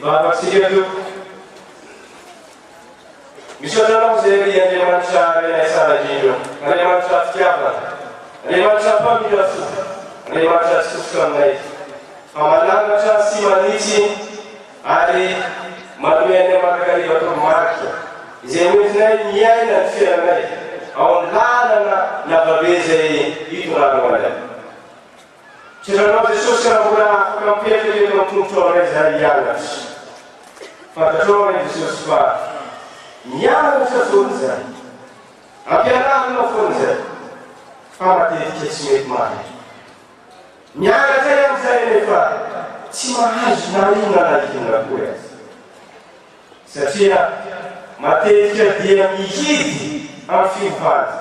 Hivavaka isika Tompoko. Misaotra Anao izay ry Andriamanitra Rainay tsara indrindra ô. Andriamanitra fitiavana. Andriamanitra mpamindra fo. Andriamanitra tsy tofotra aminay. Fa mananatra sy manitsy ary manome anay mandrakariva toromarika izay hoentinay miaina ny fiainanay ao amin'ny lalana lavabe izay itondranao anay. Misaotra anao Jesosy raha mbola afaka mipetraka eto amin'ny tongotrao indray izahay hianatra. Fantatrao anie Jesosy fa mianatra foana izahay. Ampianarinao foana izahay. Fa matetika tsy mety mahay. Mianatra ihany izahay nefa tsy mahazo na inona na inona akory aza. Satria matetika dia mihidy amin'ny fiovana,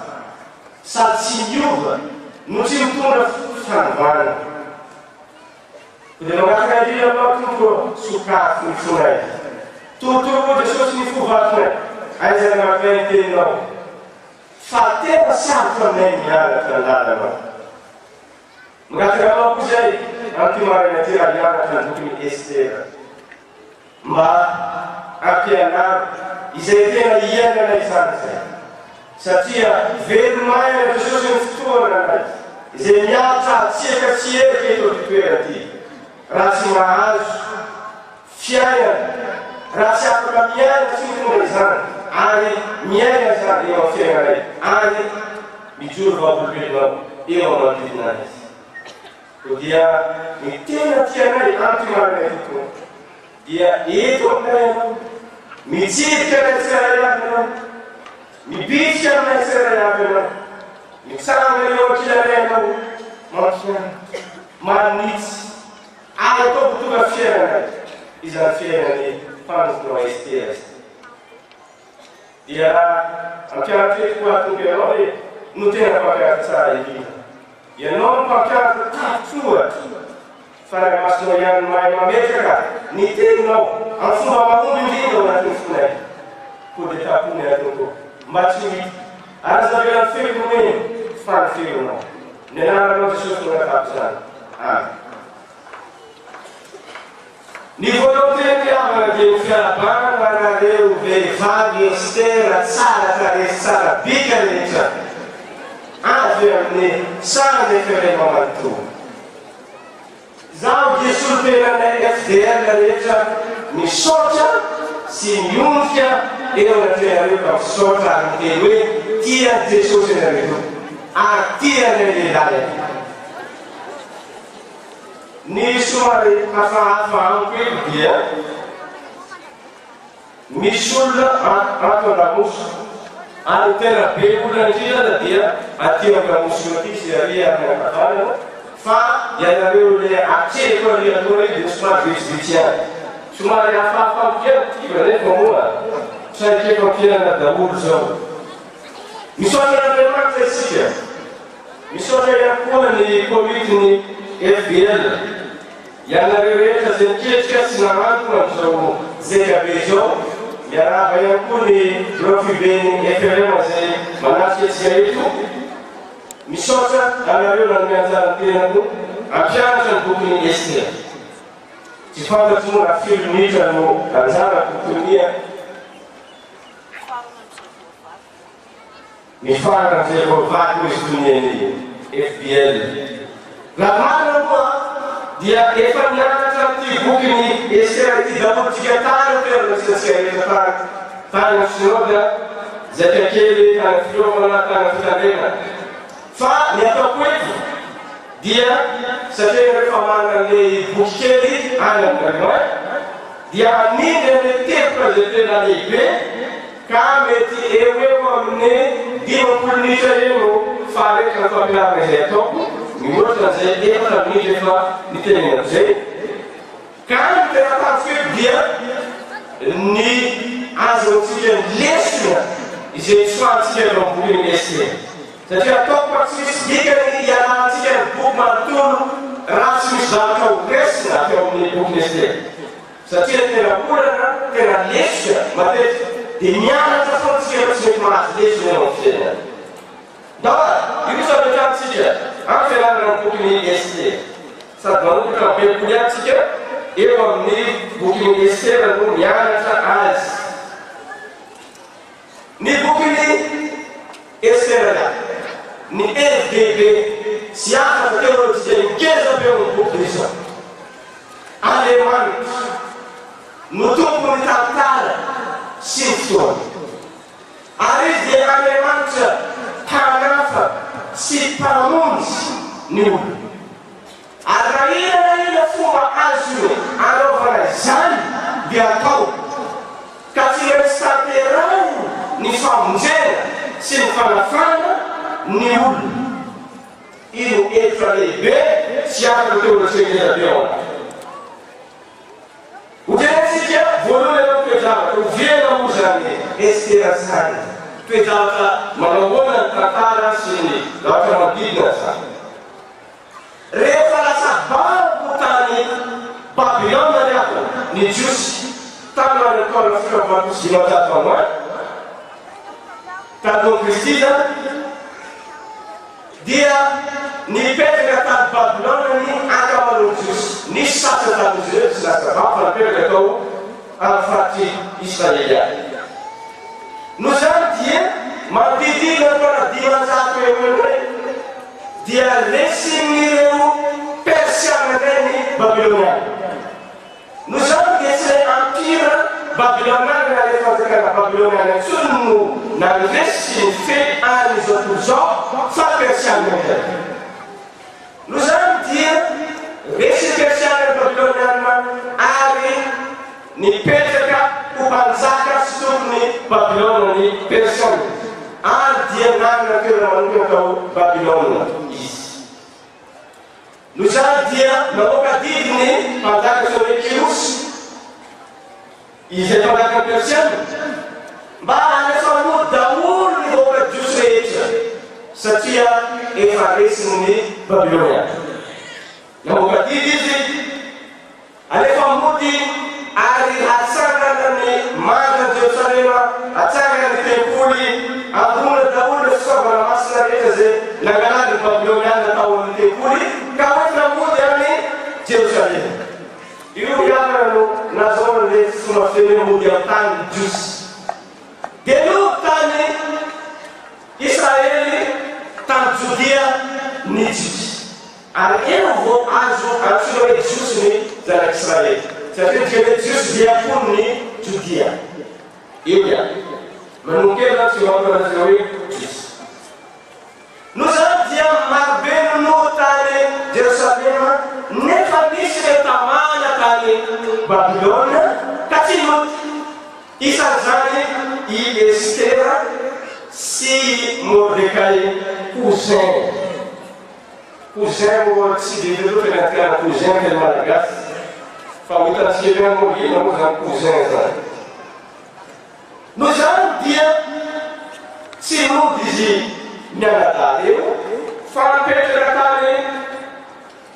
sady tsy miova no tsy mitondra fanovana. Koa dia mangataka indrindra aminao Tompo ô, sokafy ny fonay. Torotoroy Jesosy ny fo vakinay, aiza ny mampay ny teninao. Fa tena sarotra aminay ny mianatra ny lalanao. Mangataka aminao koa izay amin'ity maraina ity raha hianatra ny bokin'i Estera. Mba ampianaro izay tena iainana izany izay. Satria velomaina Jesosy ny fotoana anay izay miaritra hatsiaka sy herika eto ity toerana ity. Raha tsy mahazo fiainana, raha tsy afaka miaina tsy mitondra izany ary miaina izany eo amin'ny fiainanay ary mijoro vavolombelonao eo amin'ny manodidina anay. Koa dia ny tena tianay amin'ity maraina ity Tompo dia eto aminay Ianao, mitsidika anay tsirairay avy Ianao, mibitsika aminay tsirairay avy Ianao, mitsangana eo ankilanay Ianao, mampianatra, manitsy, ary ataovy tonga fiainanay izany fiainan'ny mpanomponao Estera izany. Dia hampianatra eto koa Tompo Ianao e no tena mpampianatra tsara indrindra. Ianao no mpampianatra tapitr'ohatra. Fanahy Masinao ihany no mahay mametraka ny teninao amin'ny fomba mahomby indrindra ao anatin'ny fonay. Koa dia tapomy aho Tompo mba tsy ho hita ary aza avela ny feoko no heno fa ny feonao. Ny anaranao Jesosy no angatahako izany. Amen. Ny voalohan-teny ry havana dia ny fiarahabana anareo vehivavy Esther tsara tarehy sy tsara bika rehetra avy amin'ny sahan'ny FRM manontolo. Izaho dia solontenanay FDL rehetra misaotra sy miondrika eo anatrehanareo ka misaotra ary miteny hoe tian'i Jesosy ianareo tompoko ary tianay lehilahy ianareo. Ny somary hafahafa amiko eto dia misy olona ato Andamosina ary ny tena be olona indrindra aza dia aty Andamosina aty sy ary ary ankavanana fa ianareo le atrehiko ary aloha io dia somary vitsivitsy ihany. Somary hafahafa amiko ihany ity fa nefa moa traikefam-piainana daholo izao. Misaotra an'Andriamanitra isika. Misaotra ihany koa ny komitin'ny FBL, ianareo rehetra izay niketrika sy nahandro amin'izao ZKB izao. Miarahaba ihany koa ny birao foiben'ny FRM izay manatrika antsika eto. Misaotra anareo nanome anjara ny tenako hampianatra ny bokin'i Estera. Tsy fantatro moa na firy minitra no anjarako tonia. Mifarana amin'izay voavaky hoy izy tonian'ny FBL. Raha marina moa dia efa nianatra an'ity bokin'i Estera ity daholo tsika tany an-toerana misy antsika rehetra tany, tany amin'ny Synoda, Zaikakely, tany amin'ny Filovana, tany amin'ny Fitandremana. Fa ny ataoko eto dia satria ianareo efa manana an'ilay boky kely any aminareo any dia hanindry an'ilay teboka izay tena lehibe ka mety eo ho eo amin'ny 50 minitra eo no faharetan'ny fampianarana izay ataoko, mihoatra an'izay efatra minitra efa nitenenako izay. Ka ny tena tanjoko eto dia ny ahazoantsika ny lesona izay tsoahantsika avy ao amin'ny bokin'i Estera. Satria ataoko fa tsy misy dikany ny hianarantsika ny boky manontolo raha tsy misy zavatra ho raisina avy ao amin'ny bokin'i Estera. Satria ny tena olana, tena lesoka matetika dia mianatra foana isika fa tsy mety mahazo lesona eo amin'ny fiainana. Ndao ary, hiroso avy hatrany isika amin'ny fianarana ny bokin'i Estera. Sady manomboka amin'ny Baiboly ihany isika. eo amin'ny bokin'i Estera no mianatra azy. Ny bokin'i Estera ihany, ny hevi-dehibe sy hafatra teolojika ngeza be ao amin'ny boky dia izao, Andriamanitra no tompon'ny tantara sy ny fotoana. Ary Izy dia Andriamanitra Mpanafa sy Mpamonjy ny olona. Ary na inona na inona fomba azony anaovana izany dia atao, ka tsy maintsy tanterahiny ny famonjena sy ny fanafahana ny olona. Io no hevitra lehibe sy hafatra teolojika ngeza be ao anatiny. Hojerentsika voalohany aloha ny toe-javatra. Oviana moa izany Estera izany? Toe-javatra manao ahoana ny tantara sy ny zavatra manodidina izany? Rehefa lasa babo tany Babylona ry havana ny Jiosy tamin'ny taona 587 an talohan'i Kristy izany, dia nipetraka tany Babylona ny ankamaroan'ny Jiosy. Nisy sasany tamin'izy ireo tsy lasa babo fa nipetraka tao amin'ny faritr'i Israely ihany. Noho izany dia manodidina ny taona 500 eo ho eo dia resin'ireo Persiana indray ny Babyloniana. Noho izany dia tsy ilay Empira Babyloniana na ilay Fanjakana Babyloniana intsony no nandresy sy nifehy an'izao tontolo izao fa Persiana indray. Noho izany dia resin'ny Persiana ny Babyloniana ary nipetraka ho mpanjaka sy tompon'i Babylona ny Persiana ary dia nanana toerana manokana tao Babylona izy. Noho izany dia namoaka didy ny mpanjaka atao hoe Kyrosy, izay mpanjakan'ny Persiana, mba halefa mody daholo ny vahoaka jiosy rehetra, satria efa resin'ny Babyloniana. Namoaka didy izy. Alefa mody ary hatsangana ny mandan'i Jerosalema, hatsangana ny tempoly, angonina daholo ireo fitaovana masina rehetra izay nangalarin'ny Babylonianina tao amin'ny tempoly, ka hoentina mody any Jerosalema. Io hianana no nazahoana ilay fomba fiteny hoe mody amin'ny tany ny Jiosy. Dia nody tany Israely, tany Jodia ny Jiosy. Ary eo vao azo antsoina hoe Jiosy ny Zanak'Israely, satria ny teny hoe Jiosy dia mponin'i Jodia. Eo ihany. Manomboka eo izany tsy eo amiko antsoina hoe Jiosy. Noho izany dia marobe no nody tany Jerosalema, nefa nisy ireo tamana tany Babylona ka tsy nody. Isan'izany i Estera sy i Mordekay cousin. Cousin moa tsy dia hita loatra ny andikana cousin teny malagasy fa ho hitantsika eo ihany moa inona moa izany cousin izany. Noho izany dia tsy nody izy mianadahy ireo fa nipetraka tany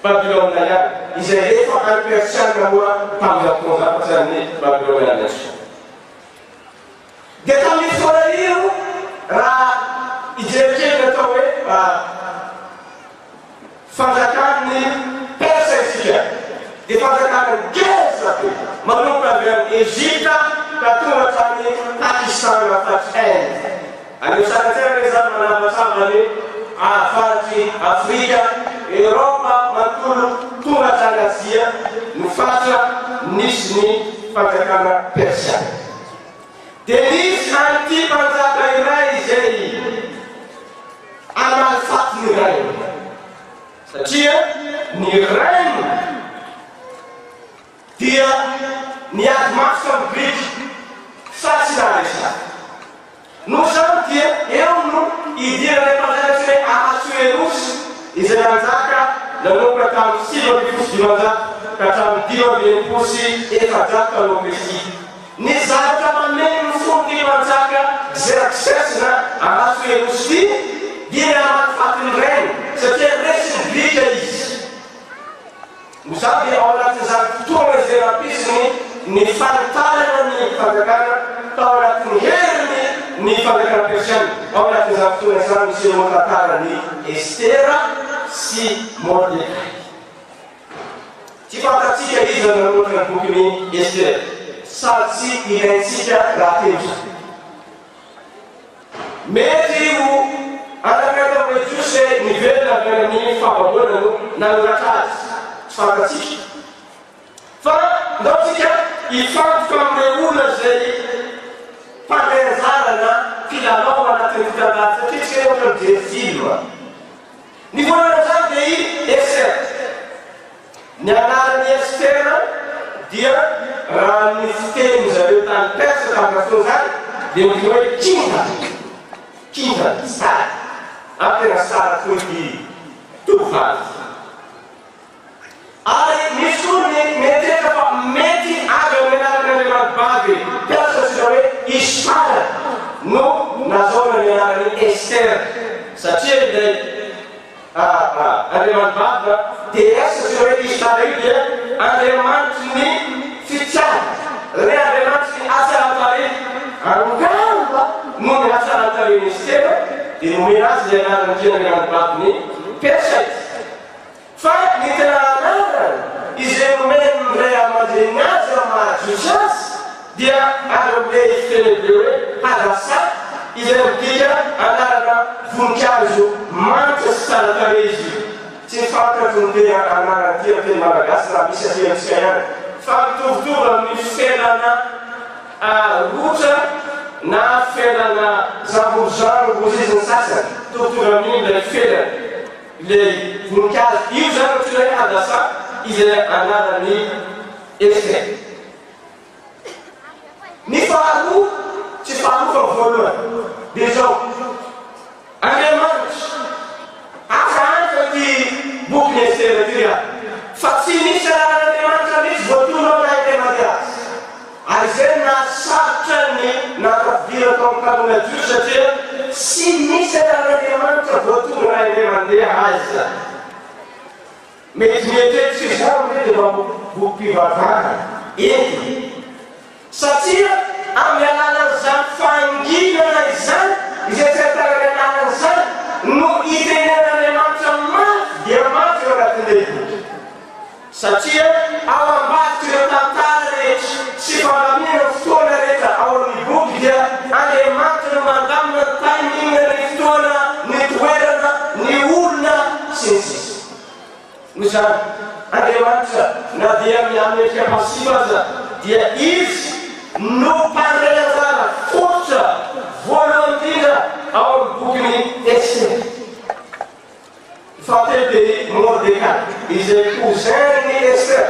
Babylona ihany, izay efa any Persiana moa tamin'izany fotoana izany fa tsy any Babyloniana intsony. Dia tamin'io fotoana io, raha hijery kely ny atao hoe fanjakan'ny Persa isika, dia fanjakana ngeza be, manomboka avy any Egypta ka tonga hatrany Pakistan na faritry Inde. Any Saratserana izany manavatsava ny faritry Afrika, Eoropa manontolo tonga hatrany Azia no faritra nisy ny fanjakana Persiana. Dia nisy an'ity mpanjaka iray izay hamaly faty ny rainy, satria ny rainy dia niady mafy tamin'ny Grika fa tsy naharesy azy. Noho izany dia eo no idiran'ilay mpanjaka antsoina hoe Ahasoerosy izay nanjaka nanomboka tamin'ny 519 ka hatramin'ny 465 talohan'i Kristy. Ny zavatra mameno ny fon'ity mpanjaka Xerxes na Ahasoerosy ity dia ny hamatifaty ny rainy satria resin'ny Grika izy. Noho izany dia ao anatin'izany fotoana izay nampisy ny ny fanitarana ny fanjakana tao anatin'ny heriny ny fanjakana Persiana, ao anatin'izany fotoana izany nisehoan'ny tantaran'i Estera sy Mordekay. Tsy fantatsika iza no nanoratra ny bokin'i Estera, sady tsy ilaintsika rahateo izany. Mety ho anankiray tamin'ireo Jiosy izay niverina avy any amin'ny fahababoana no nanoratra azy. Tsy fantatsika. Fa ndao tsika hifantoka amin'ireo olona izay mpandray anjara na mpilalao ao anatin'ity tantara satria tsika efa ohatran'ny mijery film. Ny voalohany amin'izany dia i Esther. Ny anaran'i Esther dia raha ny fitenin-dry zareo tany Perse tamin'izany fotoana izany dia midika hoe kintana, kintana, star. Ary tena star tokoa ity tovovavy ity. Ary misy koa ny mieritreritra fa mety avy amin'ny anaran'ny andriamanibavy persa antsoina hoe Ishtar no nazahoana ny anaran'i Esther, satria ilay andriamanibavy na déesse antsoina hoe Ishtar io dia andriamanitry ny fitiavana, ilay andriamanitry ny hatsaran-tarehy. Angamba noho ny hatsaran-tarehin'i Esther dia nomena azy ilay anaran'ity andriamanibavin'ny Persa ity. Fa ny tena anarany izay nomen'ny ray aman-dreniny azy amin'ny maha Jiosy azy dia avy amin'ilay fiteny hebreo hoe Hadassah izay midika anarana voninkazo manitra sy tsara tarehy izy io. Tsy fantatro ny tena anaran'ity amin'ny teny malagasy raha misy aty amintsika ihany fa mitovitovy amin'ny felana rotra na felana zambozango hozy izy ny sasany, mitovitovy amin'iny ilay felana. Ilay voninkazo io izany no antsoina hoe Hadassah, izay anaran'i Esther. Ny faharoa, tsy faharoa fa voalohany, dia izao, Andriamanitra, hafahafa ity bokin'i Estera ity ry havana, fa tsy misy anaran'Andriamanitra mihitsy voatonona ao na indray mandeha aza. Ary izay no nahasarotra ny nahatafidira tao amin'ny kanona jiosy satria tsy misy anaran'Andriamanitra voatonona na indray mandeha aza. Mety mieritreritra izany ve dia mba bokim-pivavahana entina? Satria amin'ny alalan'izany fahanginana izany, izay tsy ahitana ny anarany izany, no itenenan'Andriamanitra mafy dia mafy eo anatin'ilay boky. Satria ao ambadik'ireo tantara rehetra sy fandaminana ny fotoana rehetra ao amin'ny boky dia Andriamanitra no mandamina ny timing ny fotoana, ny toerana, ny olona, sy ny sisa Noho izany, Andriamanitra na dia amin'ny endrika passive aza dia Izy no mpandray anjara fototra voalohany indrindra ao amin'ny bokin'i Estera. Fahatelo dia i Mordekay, izay cousin-n'i Esther,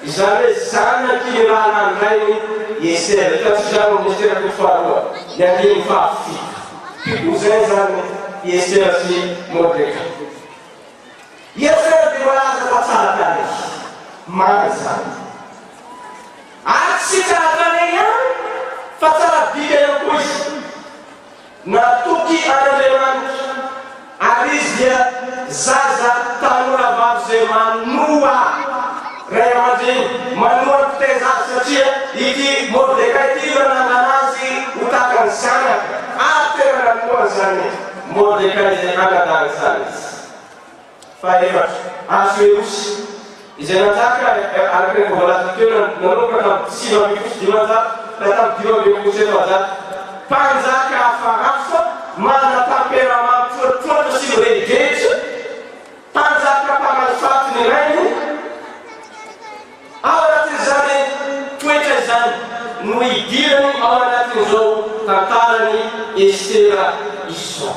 izany hoe zanaky ny rahalahin-drainy i Esther. Hitantsika izany ao amin'ny Estera toko faharoa, ny andininy fahafito. Mpicousin izany i Esther sy Mordekay. I Esther dia voalaza fa tsara tarehy. Marina izany. Ary tsy tsara tarehy ihany fa tsara bika ihany koa izy. Natoky an'Andriamanitra, ary izy dia zaza tanora vavy izay manoa ray aman-dreny, manoa ny mpitaiza azy, satria ity Mordekay ity no nanangana azy ho tahaka ny zanaka, ary tena nanoa an'izany Mordekay izay anadahiny izany izy. Fahefatra, Asoerosy, izay nanjaka araka ny efa voalaza teo, nanomboka tamin'ny 519 ka tamin'ny 445. Mpanjaka hafahafa, manana tamperament mitroatroatra sy mirehidrehitra, mpanjaka mpamalifaty ny rainy. Ao anatin'izany toetra izany no idirany ao anatin'izao tantaran'i Estera izao.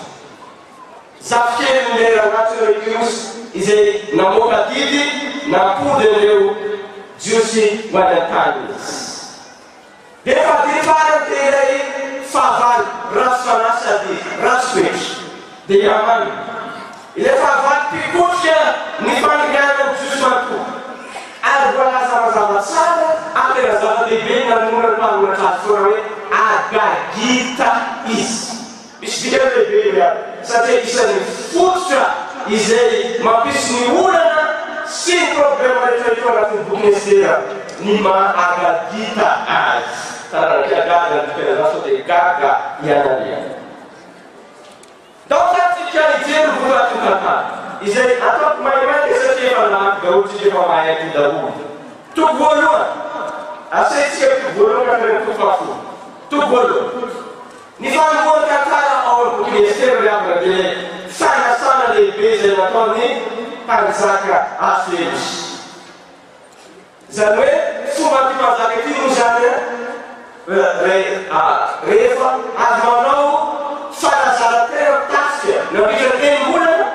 Zafikelin'ilay rangahy antsoina hoe Kyrosy izay namoaka didy nampody an'ireo Jiosy ho any an-taniny izy. Dia fadiny farany dia ilay fahavalo ratsy fanahy sady ratsy toetra, dia i Hamana, ilay fahavalo mpikotrika ny fandringanana ny Jiosy manontolo. Ary voalaza mazava tsara ary tena zava-dehibe ny nanononan'ny mpanoratra azy foana hoe Agagita izy. Misy dikany lehibe io ihany satria isan'ny fototra izay mampisy ny olana sy ny problème rehetra ito anatin'ny bokin'i Estera ny maha Agadita azy. Taranak'i Agada ny dikan'izany sao dia gaga ianareo. Ndao tsara tsika hijery ny votoatin'ny tantara. izay ataoko maimaika satria efa namaky daholo tsika efa mahay an'ity daholo. Toko voalohany, asaintsika toko voalohany ka hatramin'ny toko fahafolo. Toko voalohany. Ny fanombohan'ny tantara ao amin'ny bokin'i Estera ry havana dia ilay fanasana lehibe izay nataon'ny mpanjaka Asoerosy. Izany hoe fomban'ity mpanjaka ity moa izany rehefa avy manao fanazaran-tena mitafika nandritra ny enim-bolana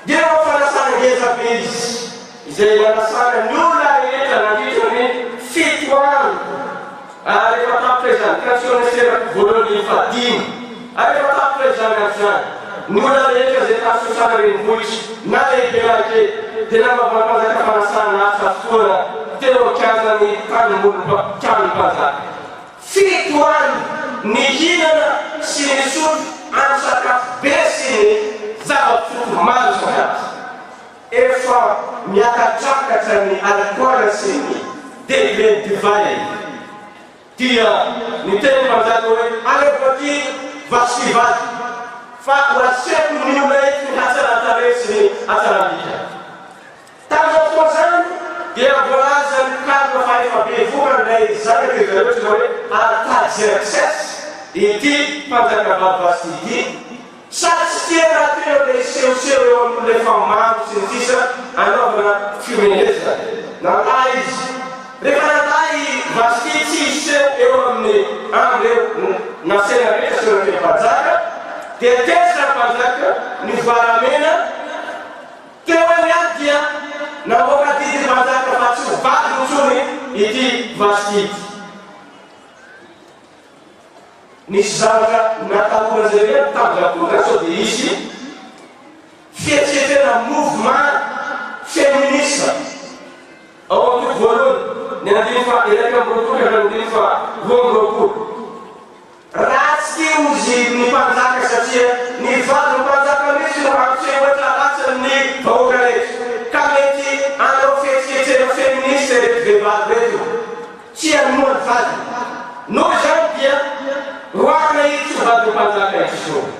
dia manao fanasana ngeza be izy izay nanasana ny olona rehetra nandritra ny 7 andro ary efa tapitra izany Kansionesera voalohany fahadimy ary efa tapitra izany andro izany. Ny olona rehetra izay tany Sosana renivohitra, na lehibe na kely, dia nanaovan'ny mpanjaka fanasana asa fotoana teo an-kianjan'ny tranon'ny mpanjaka. 7 andro nihinana sy nisotro ary sakafo be sy ny zava-pisotro maro isan-karazany. Efa miakatrakatra ny alikaola sy ny degré ny divay. Dia niteny ny mpanjaka hoe, Alefa aty Vasty vadiko, fa ho asehoko ny olona eto ny hatsaran-tarehy sy ny hatsaram-bika. Tamin'izany fotoana izany dia voalazan'ny mpikarona fa efa bevohoka ilay zanaky ry zareo antsoina hoe Artaxerxès ity mpanjakavavy Vasty ity. Sady tsy tia rahateo ilay sehoseho eo amin'olona efa mamo sy ny sisa anaovana fihomehezana. Nandà izy. Rehefa nandà i Vasty tsy hiseho eo amin'ny amin'ireo nasaina rehetra sy ireo mpanjaka, dia tezitra ny mpanjaka, nivoaramena, teo eny ihany dia namoaka didy ny mpanjaka fa tsy ho vadiny intsony ity Vasty ity. Nisy zavatra natahorana izay hoe tamin'ny sao dia hisy fihetsiketsehana mouvement féministe ao amin'ny toko voalohany, ny andininy faha 21 ka hatramin'ny andininy faha 22. Ratsy ity hozy ny mpanjaka satria ny vadin'ny mpanjaka mihitsy no hampiseho ohatra ratsy amin'ny vahoaka rehetra ka mety hanao fihetsiketsehana féministe ireto vehivavy ireto. Tsy hanoa ny vadiny. Noho izany dia roahina izy tsy ho vadin'ny mpanjaka intsony.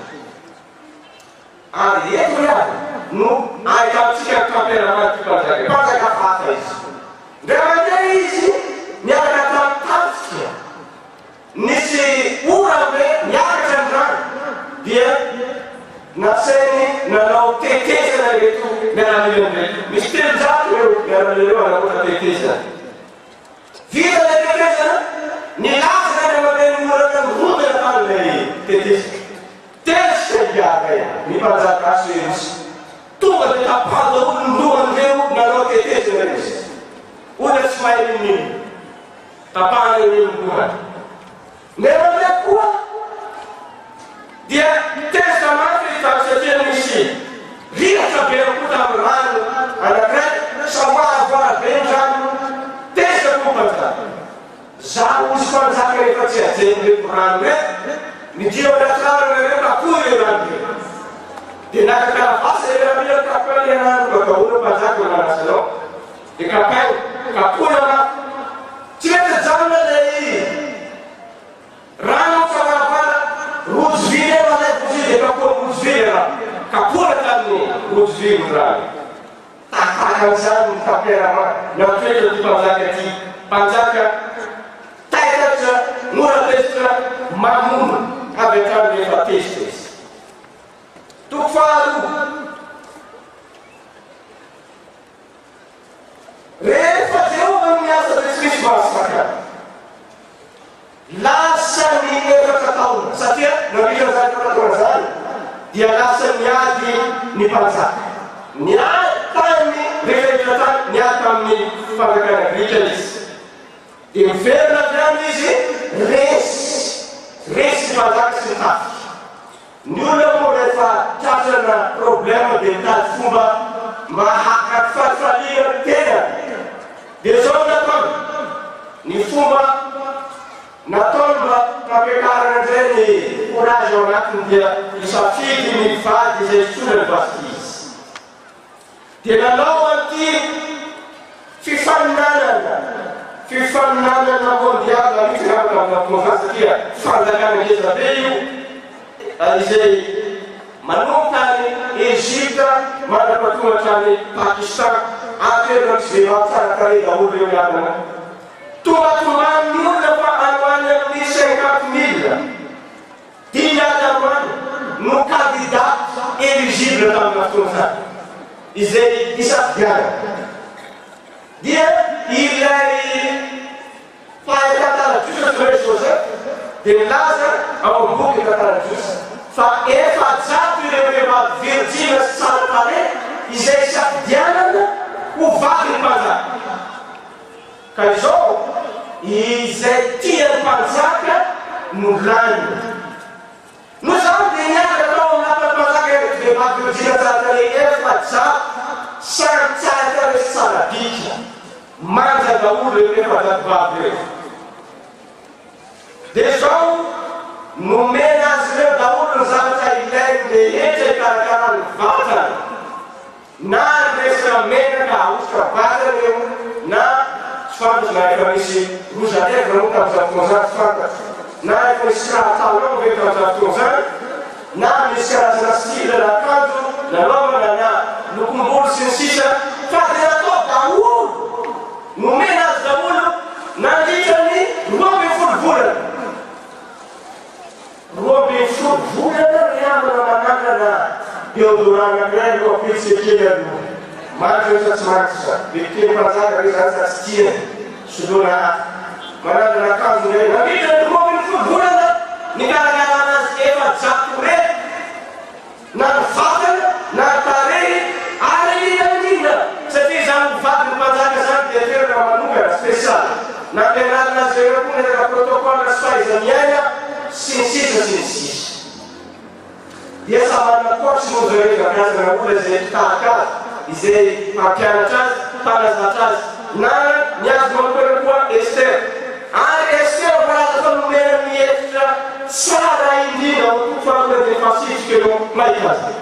Ary eto ry havana no ahitantsika ny temperament'ity mpanjaka ity. Mpanjaka hafahafa izy. Indray mandeha izy niaraka tamin'ny tafika. Nisy oram-be niakatra ny rano dia nasainy nanao tetezana ireto miaramilany ireto. Misy 300 ireo miaramila ireo hanamboatra tetezana. Vita ilay tetezana, nilaza ny ray aman-drenin'ny olana nirodana tany ilay tetezana. Tezitra i Gaga ny mpanjaka Asoerosy. Tonga dia tapaho daholo ny lohan'ireo nanao tetezana ireo izy. Olona tsy mahay n'inon'inona. Tapahana ireo ny lohany. Nefa indray koa dia tezitra mafy izy tamin'ny satria nisy rivotra be akoho tamin'ny rano anankiray, samboaravoara be ny rano, tezitra koa ny mpanjaka. Zaho hozy mpanjaka efa tsy hajain'ireto rano ireto, midira ao anaty rano ianareo kapohy ireo rano ireo. Dia naka karavasy ilay miaramila nikapoka ilay rano, mba daholo mpanjaka no nanasa anao. Dia kapaina, kapohina mafy. Tsy mety ajanona ilay rano mitsavarabara, rojo vy ireo alaivo rojo vy dia kapohina rojo vy ilay rano. Kapohina tamin'ny rojo vy ny rano. Tahaka an'izany ny tempérament na toetra ity mpanjaka ity. Mpanjaka taitatra, mora tezitra, mamono avy hatrany rehefa tezitra izy. Toko faharoa. Rehefa Jehovah no miasa dia tsy misy mahasakana. Lasa ny efatra taona, satria nandritra izany efatra taona izany dia lasa niady ny mpanjaka. Niady tany rehetra rehetra tany, niady tamin'ny fanjakana grika izy. Dia miverina avy any izy, resy. Resy ny mpanjaka sy ny tafika. Ny olona moa rehefa tratrana problème dia mitady fomba mba haka fifalifaliana ny tenany. Dia izao no nataony, ny fomba nataony mba hampiakarana indray ny courage ao anatiny dia nisafidy ny vady izay solony Vasty izy. Dia nanao an'ity fifaninanana, fifaninanana mondial mihitsy angamba tamin'izany fotoana izany satria fanjakana ngeza be io, izay. Manomboka any Egypta mandra-pahatonga hatrany Pakistan ary toerana misy vehivavy tsara tarehy daholo ireo ry havana. Tombatombanin'ny olona fa any ho any amin'ny 50 mille, 500 any ho any, no candidat éligible tamina fotoana izany izay isafidianana. Dia ilay mpahay tantara jiosy antsoina hoe Josèphe dia milaza ao amin'ny boky Ny Tantara Jiosy fa 400 ireo vehivavy virjina sy tsara tarehy izay isafidianana ho vadin'ny mpanjaka. Ka izao, izay tian'ny mpanjaka no lany. Noho izany dia niaraka tao amin'ny lapan'ny mpanjaka ireto vehivavy virjina tsara tarehy 400, samy tsara tarehy sy tsara bika. Manja daholo ireto 400 vavy ireto. Dia izao, nomena azy ireo daholo ny zavatra ilainy rehetra hikarakarany vatana. Na ny resaka menaka ahosotra vatana io na tsy fantatro na efa misy rouge à lèvres moa tamin'izany fotoana izany tsy fantatro na efa misy kiraro talon ve tamin'izany fotoana izany na misy karazana style na akanjo nanaovana na lokom-bolo sy ny sisa fa dia natao daholo, nomena azy daholo nandritra ny 12 volana. 12 volana ry havana manandrana deodorant anankiray aloha ampiritsika kely aloha. Mandry eo sa tsy mandry sa? Mety tian'ny mpanjaka ve izany sa tsy tiany? Soloina hafa. Manandrana akanjo indray. Nandritra ny 12 volana nikarakarana azy 400 reto. Na ny vatana, na ny tarehy, ary indrindra indrindra, satria izany ho vadin'ny mpanjaka izany dia toerana manokana, spécial. Nampianarina azy ireo koa ny resaka protocole sy fahaiza-miaina, sy ny sisa sy ny sisa. Dia samy manana coach moa zareo izy mampianatra olona izay mpitarika azy, izay mpampianatra azy, mpanazatra azy. Na ny azy manokana koa Esther. Ary Estera voalaza fa nomena ny hevitra tsara indrindra ao toko faharoa andininy fahasivy isika no mahita azy.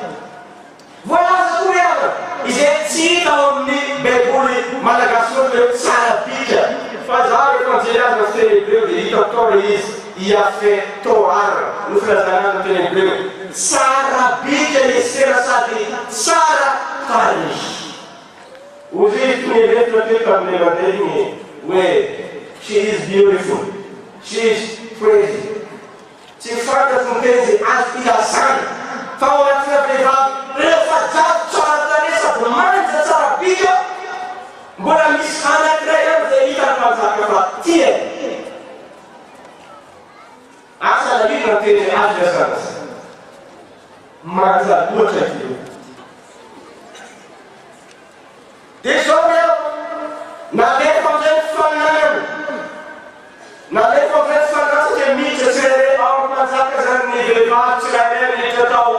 Voalaza koa ry havana, izay tsy hita ao amin'ny Baiboly malagasy loatra ilay hoe tsara bika, fa izaho rehefa nijery azy amin'ny fiteny hebreo dia hitako tao ilay izy, Yafeh Toar no filazana azy amin'ny teny hebreo. Tsara bika i Estera sady tsara tarehy. Hozy izy toy ny heveriko teto tamin'ilay mandeha iny hoe she is beautiful, she is pretty. Tsy fantatro ny teny izay azo ilazana fa ao anatina vehivavy 400 tsara tarehy sady manja tsara bika, mbola misy anankiray ihany izay hitan'ny mpanjaka fa tiany. Asa na inona ny teny izay azo ilazana azy. Manja loatra ireo. Dia izao ry havana, nalefa amin'izay ny fifaninanana. Nalefa amin'izay ny fifaninanana satria miditra tsirairay ao amin'ny mpanjaka izany ny vehivavy tsirairay miditra tao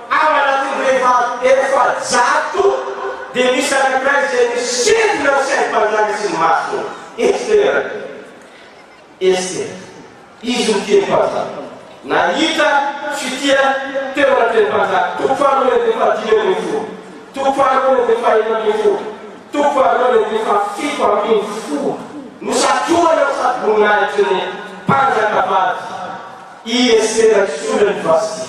ao anatin'ny vehivavy 400 dia nisy anankiray izay nisintona ny sain'ny mpanjaka sy ny masony. Estera. Estera. Izy no tian'ny mpanjaka. Nahita fitia teo anatrehan'ny mpanjaka. Toko faharoa andininy faha-15. Toko faharoa andininy faha-16. Toko faharoa andininy faha-17. Nosatrohana ny satroboninahitry ny mpanjakavavy i Estera hisolo an'i Vasty.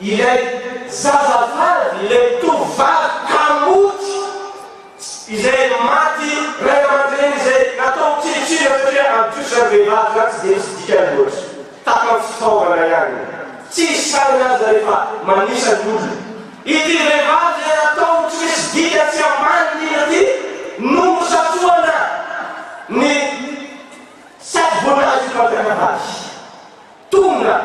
Ilay zazavavy, ilay tovovavy kamboty izay maty ray aman-dreny izay natao tsinontsinona satria amin'ny Jiosy izany vehivavy izany tsy dia misy dikany loatra. Tahaka ny fitaovana ihany. Tsy hisy saina aza rehefa manisa ny olona. Ity vehivavy izay natao ho tsy misy dikany tsy ambany indrindra ity no nosatrohana ny satroboninahitry ny mpanjakavavy. Tonga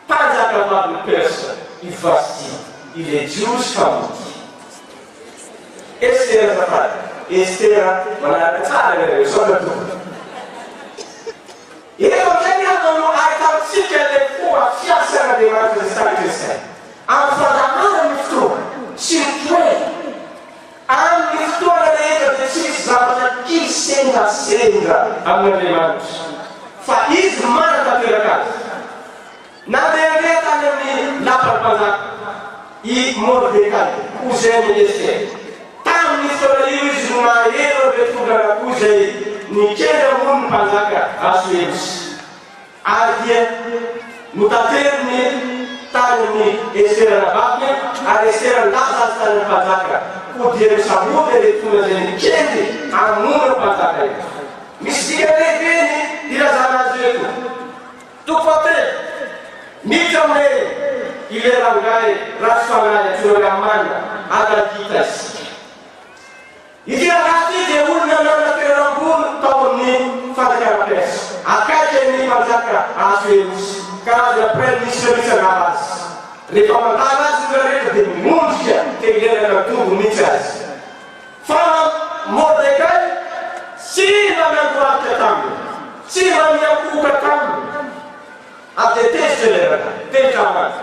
mpanjakavavin'i Persa i Vasty, ilay Jiosy kamboty. Estera azafady, Estera manaraka tsara ianareo, misaotra tompoko. Eto amin'izay ny havana no ahitantsika ilay fomba fiasan'Andriamanitra izay tsy takatry ny saina. Amin'ny fandaharany ny fotoana sy ny toerana. Amin'ny fotoana rehetra dia tsy misy zavatra kisendrasendra amin'Andriamanitra, fa Izy manatanteraka azy. Nandehandeha tany amin'ny lapan'ny mpanjaka i Mordekay, cousin-n'i Estera. Tamin'io fotoana io izy no naheno an'ireo tondranakoho izay nikendry hamono ny mpanjaka Asoerosy. Ary dia notateriny tany. tany amin'i Estera anabaviny, ary Estera nilaza azy tany amin'ny mpanjaka. Koa dia nosamborina ireto olona izay nikendry hamono ny mpanjaka ireto. Misy dikany lehibe ny ilazana azy ireto. Toko fahatelo, Miditra amin'ilay ilay rangahy ratsy fanahy antsoina hoe Hamana, Agagita isika. Ity rangahy ity dia olona nanana toerana ambony tao amin'ny fanjakana Persa, akaiky an'ny mpanjaka Ahasoerosy, karazana praiminisitra mihitsy angamba azy. Rehefa mandalo azy ny olona rehetra dia miondrika te hilelaka ny tongony mihitsy azy. Fa Mordekay tsy mba nandohalika taminy, tsy mba niankohoka taminy, ary dia tezitra ilay rangahy, tezitra Hamana.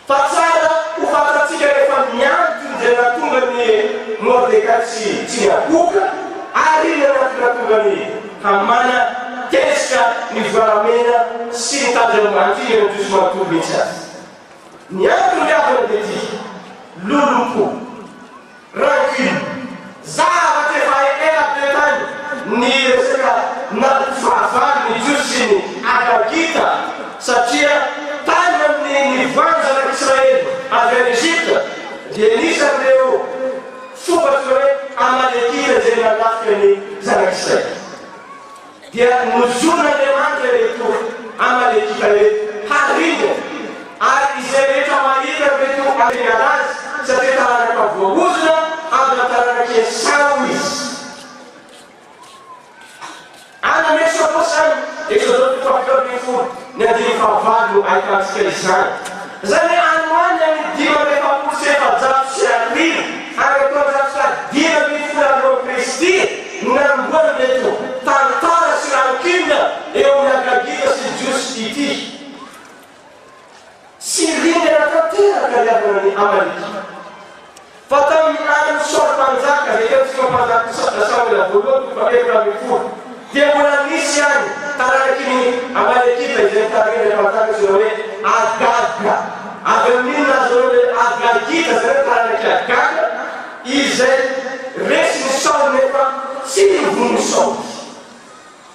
Fa tsara ho fantatsika rehefa miantona izay nahatonga an'i Mordekay tsy tsy niankohoka, ary inona no antony nahatonga an'i Hamana tezitra ny volamena sy ny tandremandrina ny Jiosy manontolo mihitsy aza. Ny antony ry havana dia ity, lolompo. Rancune. Zavatra efa ela be tany ny resaka nampifahavalo ny Jiosy sy ny Agagita satria tany amin'ny nivoahan'ny zanak'Israely avy any Egypta dia nisy an'ireo foko antsoina hoe Amalekita izay nanafika ny zanak'Israely. Dia nozorin'Andriamanitra ireto Amalekita ireto haringana, ary izay rehetra mahita an'ireto haringana azy, satria taranaka voaozona avy amin'ny taranak'i Esao izy. Any amin'ny Eksodosy any, Eksodosy toko faha-17, ny andininy fahavalo no ahitantsika izany. Izany hoe any ho any amin'ny 1445, any amin'ny taonjato faha-15 alohan'i Kristy, no nanombohana ireto tantara sy rancune eo amin'ny Agagita sy ny Jiosy ity. Tsy ringana tanteraka ny havana ny Amalekita. Fa tamin'ny andron'i Saoly mpanjaka, izay hitantsika ao Mpanjaka Samoela voalohany toko faha-14, dia mbola nisy ihany taranaky ny Amalekita izay nitarihan'ilay mpanjaka antsoina hoe Agaga. Avy amin'iny nahazoana ilay Agagita, izany hoe taranak'i Agaga. Izay resin'i Saoly nefa tsy novonoin'i Saoly.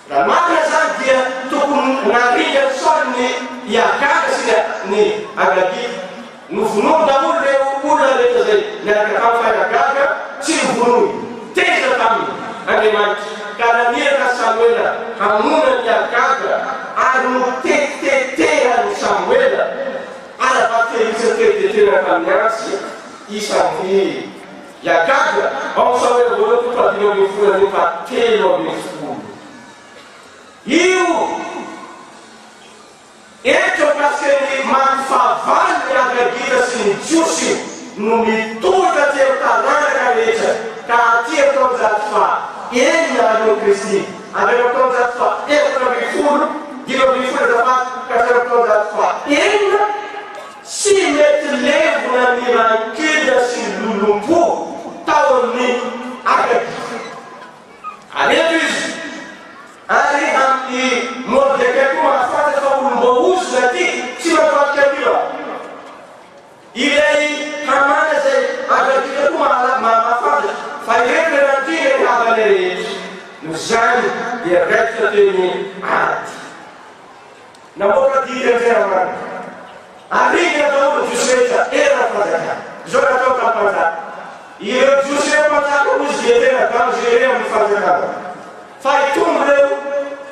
Raha marina izany dia tokony naringan'i Saoly ny i Agaga sy ny Agagita. Novonoiny daholo ireo olona rehetra izay niaraka taminy fa i Agaga tsy novonoiny. Tezitra taminy Andriamanitra ka naniraka an'i Samoela hamono an'i Agaga ary notetitetehan'i Samoela ara-bakiteny mihitsy ny tetitetehana tamin'ny antsy. Isan'ny i Agaga, ao amin'ny Samoela voalohany toko faha-15 andininy faha-13. Io hevitra mikasika ny maty fahavalo ny Agagita sy ny Jiosy io no mitohy taty amin'ny taranaka rehetra ka aty amin'ny taonjato faha-enina alohan'i Kristy, avy any amin'ny taonjato faha-14, 15 azafady, ka hatrany amin'ny taonjato faha-enina. Tsy mety levona ny rancune sy ny lolompo tao amin'ny Agagita. Ary eto izy, ary i Mordekay koa mahafantatra fa olom-boaozona ity, tsy mivadika an'io aho. Ilay Hamana izay Agagita koa mahalala, mahafantatra fa ireto ilay nandringa ny havany rehetra. Noho izany dia raikitra teo ny ady. Namoaka didy Andriamanitra. Aringana daholo ny Jiosy rehetra eran'ny fanjakana. Izao natao tamin'ny mpanjaka. Ireo Jiosy ireo mpanjaka hoy izy dia tena dangereux amin'ny fanjakana. Fa hitombo ireo,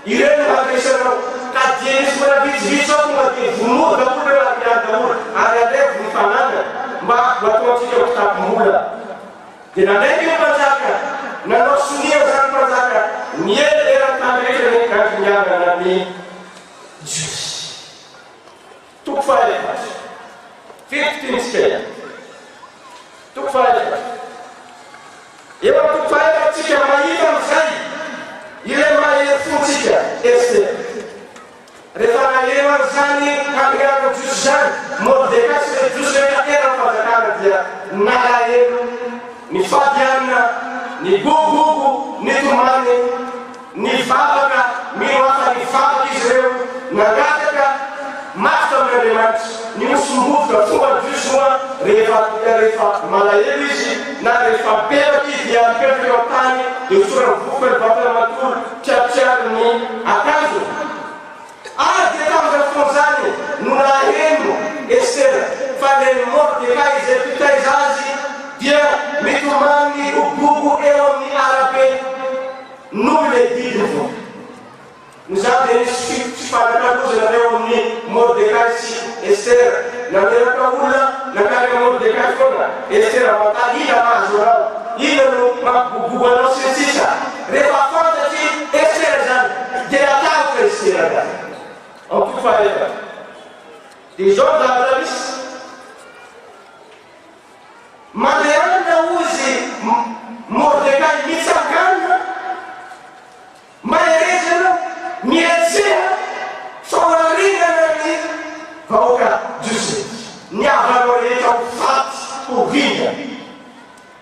ireo no handresanao. Ka dia misy mbola vitsivitsy ao tonga dia vonoa daholo ireo ary miady daholo ary alevo ny fananany mba ho ataontsika ho kitapom-bola. Dia nanaiky ny mpanjaka, nanao sonia izany mpanjaka, niely eran'ny tany rehetra ny handringanana ny Jiosy. Toko fahaefatra. Firy tiantsika ihany. Toko fahaefatra. Eo amin'ny toko fahaefatra tsika mahita amin'izay ilay mahery fontsika Estera. Rehefa naheno an'izany handringanana ny Jiosy izany Mordekay sy ireo Jiosy rehetra eran'ny fanjakana dia nalahelo, nifady hanina, nigogogo, nitomany, nivavaka, mino aho fa nivavaka izy ireo, nangataka mafy tamin'Andriamanitra, nihosom-bovoka, fomban'ny Jiosy moa rehefa rehefa malahelo izy na rehefa mibebaka izy dia mipetraka eo an-tany dia hosorany vovoka ny vatana manontolo, Triatriary ny akanjony. Ary dia tamin'izany fotoana izany no naheno Noho izany dia nisy fifanakalozana teo amin'i Mordekay sy Estera. Naneraka olona nankany amin'i Mordekay foana Estera manontany, Inona mahazo anao? Inona no mampibobobo anao? sy ny sisa Rehefa fantatr'i Estera izany, dia natahotra Estera ka. Ao toko fahaefatra. Dia izao ny zavatra misy. Mandehana hozy Mordekay mitsangana. Mahereza ianao, mihetseha fa ho aringana ny vahoaka Jiosy rehetra. Ny havanao rehetra ho faty, ho ringana.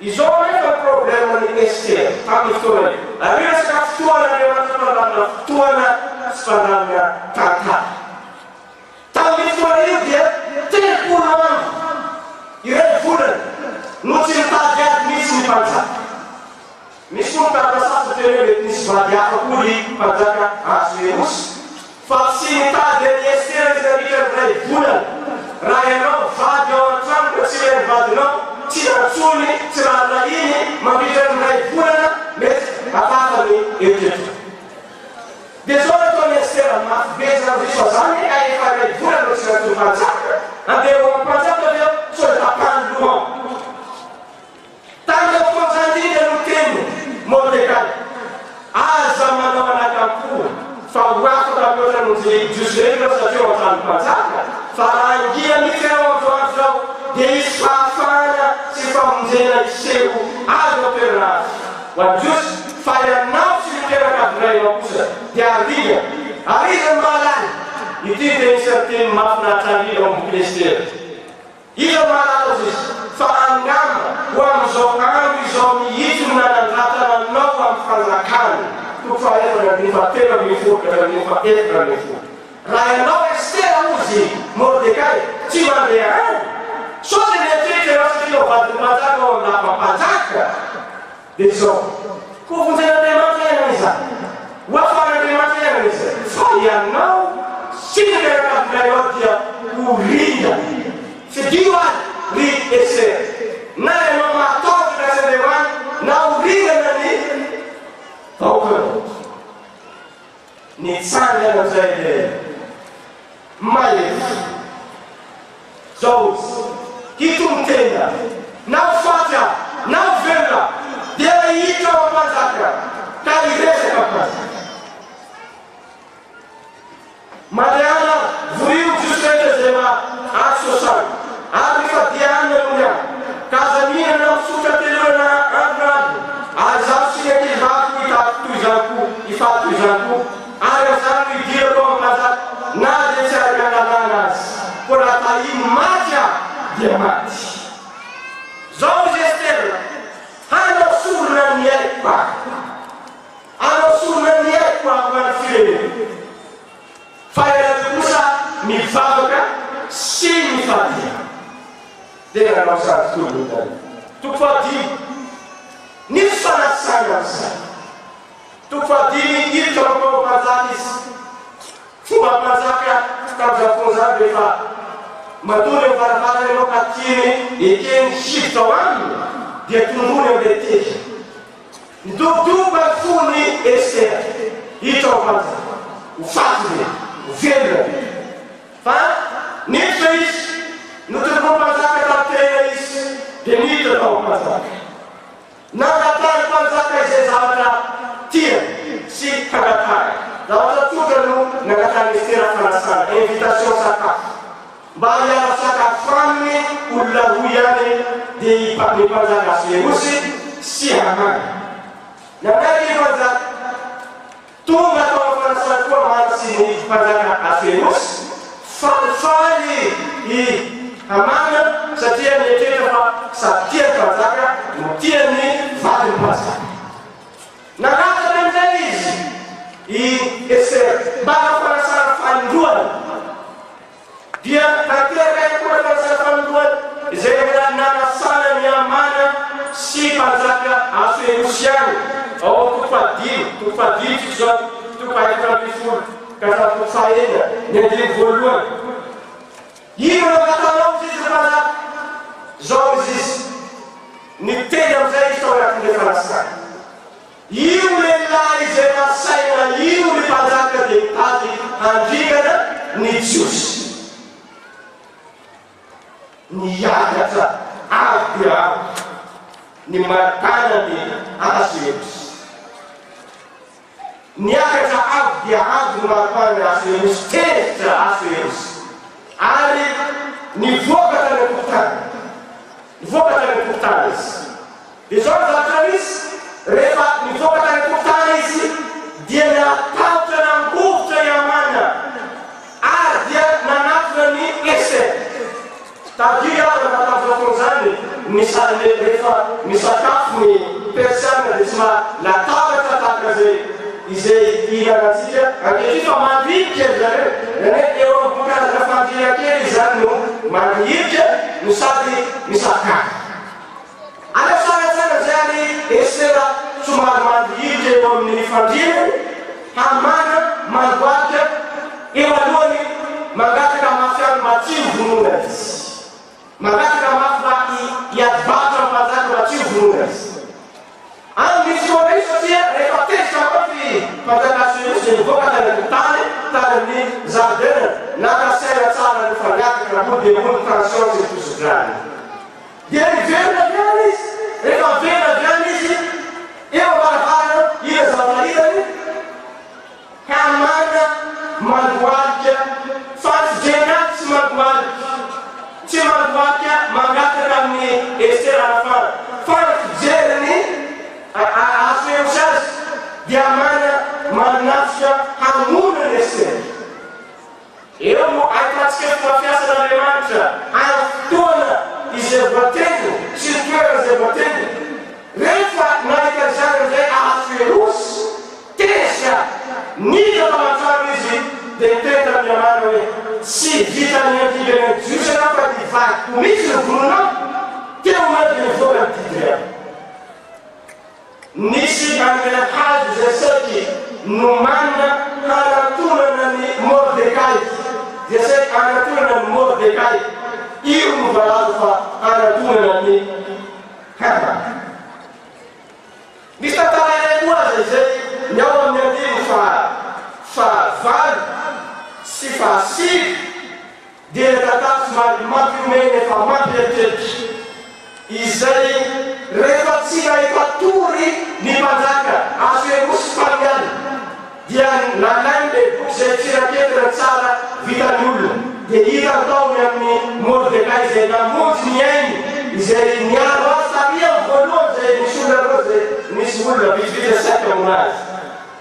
Izao anefa ny problème-n'i Estera tamin'io fotoana io. Ary io resaka fotoan'Andriamanitra mpandamina fotoana sy mpandamina tantara. Tamin'io fotoana io dia 30 andro, iray volana, no tsy nitady ady mihitsy ny mpanjaka. Misy koa mitady sasany teny hoe mety nisy vady hafa koa ry mpanjaka Ahasuerosy, fa tsy nitady an'i Estera izy nandritra ny iray volana. Raha ianao vady ao an-trano ka tsy ilain'ny vadinao, tsy nantsoiny, tsy raharahiny mandritra ny iray volana, mety hafahafa ny eritreritra. Dia izao nataon'i Estera, mafy be izany ry fa za anie ka efa iray volana no tsy nantsoin'ny mpanjaka, andeha ho amin'ny mpanjaka ve aho sao dia tapahany loha aho. Tamin'izao fotoana izany indrindra no teniny Mordekay, Aza manao anakam-po, fa ho afaka mihoatra noho ny Jiosy rehetra ianao satria ao an-tranon'ny mpanjaka, fa raha hangina mihitsy ianao amin'izao andro izao, dia hisy fahafahana sy famonjena hiseho avy ao an-toerana hafa ho an'ny Jiosy, fa ianao sy ny mpianakavindrainao kosa dia haringana. Ary iza no mahalala? Ity dia anisan'ny teny mahafinaritra indrindra ao amin'ny bokin'i Estera. Iza no mahalala hozy izy fa angamba ho amin'izao andro izao mihitsy no nanandratana anao ho amin'ny fanjakana, toko fahaefatra andininy fahatelo ambin'ny folo ka hatramin'ny fahaefatra ambin'ny folo. Raha ianao Estera hozy i Mordekay tsy mandeha any, sao dia mieritreritra ianao satria ianao vadin'ny mpanjaka ao amin'ny lapam-panjaka, Dia izao, koa vonjen'Andriamanitra ianao izany, ho afahan'Andriamanitra ianao izay, fa ianao sy ny fianakavianao dia ho ringana. Fidio ary, ry Estera, na ianao mahatahotra ny asan'Andriamanitra, na ho ringana ny vahoakanao. Nitsangana amin'izay ilay mahery fo. Zao izy, Hitombo-tena, na ho faty aho, na ho velona aho, dia hiditra ao am-panjaka ka hiresaka am-panjaka. Mandehana, vorio ny Jiosy rehetra izay mba ato Sosana, ary mifadia hanina nony aho, ka aza mihinana na misotro hateloana na andro na alina, ary izaho sy ny ankizivaviko hitafy toy izany koa, hifaly toy izany koa, ary amin'izany no hidirako ao am-panjaka, na dia tsy araka ny lalàna aza. Koa raha tahiny maty aho, dia maty. Izao izy Estera, Hanao sorona ny aiko aho. Hanao sorona ny aiko aho ho an'ny fireneko. Fa ianareo kosa mivavaka sy mifadia. Dia nanao sary tokoa ny olona. Toko fahadimy. Nisy fanasana amin'izay. Toko fahadimy, hiditra mankao am-panjaka izy. Fomba mpanjaka tamin'izany fotoana izany rehefa matory eo am-baravarana ianao ka tiany ekeny hiditra ao aminy dia tondroiny amin'ilay tehina. Nidobodoboka ny fon'i Estera hiditra ao am-panjaka. Ho faty ve? Ho velona ve? Fa niditra izy. Notondroin'ny mpanjaka tamin'ny tehina izy dia niditra tao am-panjaka. Nangatahan'ny mpanjaka izay zavatra tiany sy hangatahany. Zavatra tsotra no nangatahan'i Estera fanasana, invitation sakafo. Mba hiara-sakafo aminy olona roa ihany dia i ny mpanjaka Asoerosy sy Hamana. Nanaiky ny mpanjaka. Tonga tao amin'ny fanasana koa mantsy ny mpanjaka Asoerosy. Falifaly i Hamana satria nieritreritra fa sady tia ny mpanjaka no tia ny vadin'ny mpanjaka. Nangataka indray izy i Estera mba hanao fanasana fanindroany. Dia tanteraka ihany koa ilay fanasana fanindroany izay mbola nanasana an'i Hamana sy mpanjaka Asoerosy ihany, ao amin'ny toko fahadimy, toko fahadimy tsika izao, toko faha-efatra ambin'ny folo ka hatramin'ny toko fahenina, ny andininy voalohany. Inona no angatahanao hoy izy ry mpanjaka? Izao hoy izy, niteny amin'izay izy tao anatin'ilay fanasana. Io lehilahy izay nasaina io ry mpanjaka dia. avy handringana ny Jiosy. Niakatra avo dia avo ny maripanan'i Ahasoerosy. Niakatra avo dia avo ny maripanan'i Ahasoerosy, tezitra Ahasoerosy, ary nivoaka tany an-tokotany. Nivoaka tany an-tokotany izy. Dia izao ny zavatra nisy, rehefa nivoaka tany an-tokotany izy, dia natahotra nangovitra i Hamana, ary dia nanatona an'i Estera. Tadidio ihany raha tamin'izany fotoana izany, ny sa-, rehefa misakafo ny Persiana dia tsy mba latabatra tahaka izay izay ihinanantsika ankehitriny fa mandrihitra ry zareo, izany hoe eo ambony karazana fandriana kely izany no mandrihitra no sady misakafo. Aleo sary an-tsaina izay ary Estera somary mandrihitra eo amin'ny fandriany, Hamana mandohalika eo alohany mangataka mafy aminy mba tsy ho vonoina izy. Mangataka mafy mba hiady varotra amin'ny mpanjaka mba tsy ho vonoina izy. Amin'ny fotoana io satria rehefa tezitra mafy mpanjaka Asoerosy dia nivoaka tany an-tokotany tany amin'ny zaridainany naka saina tsara ny fangataka koa dia hoy ny tension sy ny tosi-drany. Dia niverina avy any izy. Rehefa niverina avy any izy, eo am-baravarana, inona zavatra hitany? Hamana mandohalika, fa ny fijeriny azy tsy mandohalika. Tsy mandohalika mangataka amin'i Estera hanafahana, fa ny fijeriny Ahasuerosy azy dia Hamana manafika hamono an'i Estera. Eo no ahitantsika fomba fiasan'Andriamanitra amin'ny fotoana izay voatendriny sy ny toerana izay voatendriny. Rehefa nahita izany amin'izay Ahasuerosy, tezitra, niditra tao an-trano izy dia niteny tamin'i Hamana hoe, Tsy vitan'ny handringana ny Jiosy ianao fa ny vadiko mihitsy no vonoinao. Teo indray dia nivoaka ny didy ry havana. Nisy an'ilay hazo izay saiky nomanina hanantonana an'i Mordekay, dia saiky hanantonana an'i Mordekay. Io no voalaza fa hanantonana an'i Hamana. Misy tantara iray koa aza izay ny ao amin'ny andininy faha fahavalo sy fahasivy dia ilay tantara somary mampihomehy nefa mampieritreritra, izay rehefa tsy nahita tory ny mpanjaka Asoerosy mpaminany, dia nalainy ilay boky izay firaketana tsara vitan'ny olona, dia hitany tao ny amin'i Mordekay izay namonjy ny ainy, izay niaro azy tary amin'ny voalohany izay nisy olona roa izay nisy olona vitsivitsy izay saika hamono azy.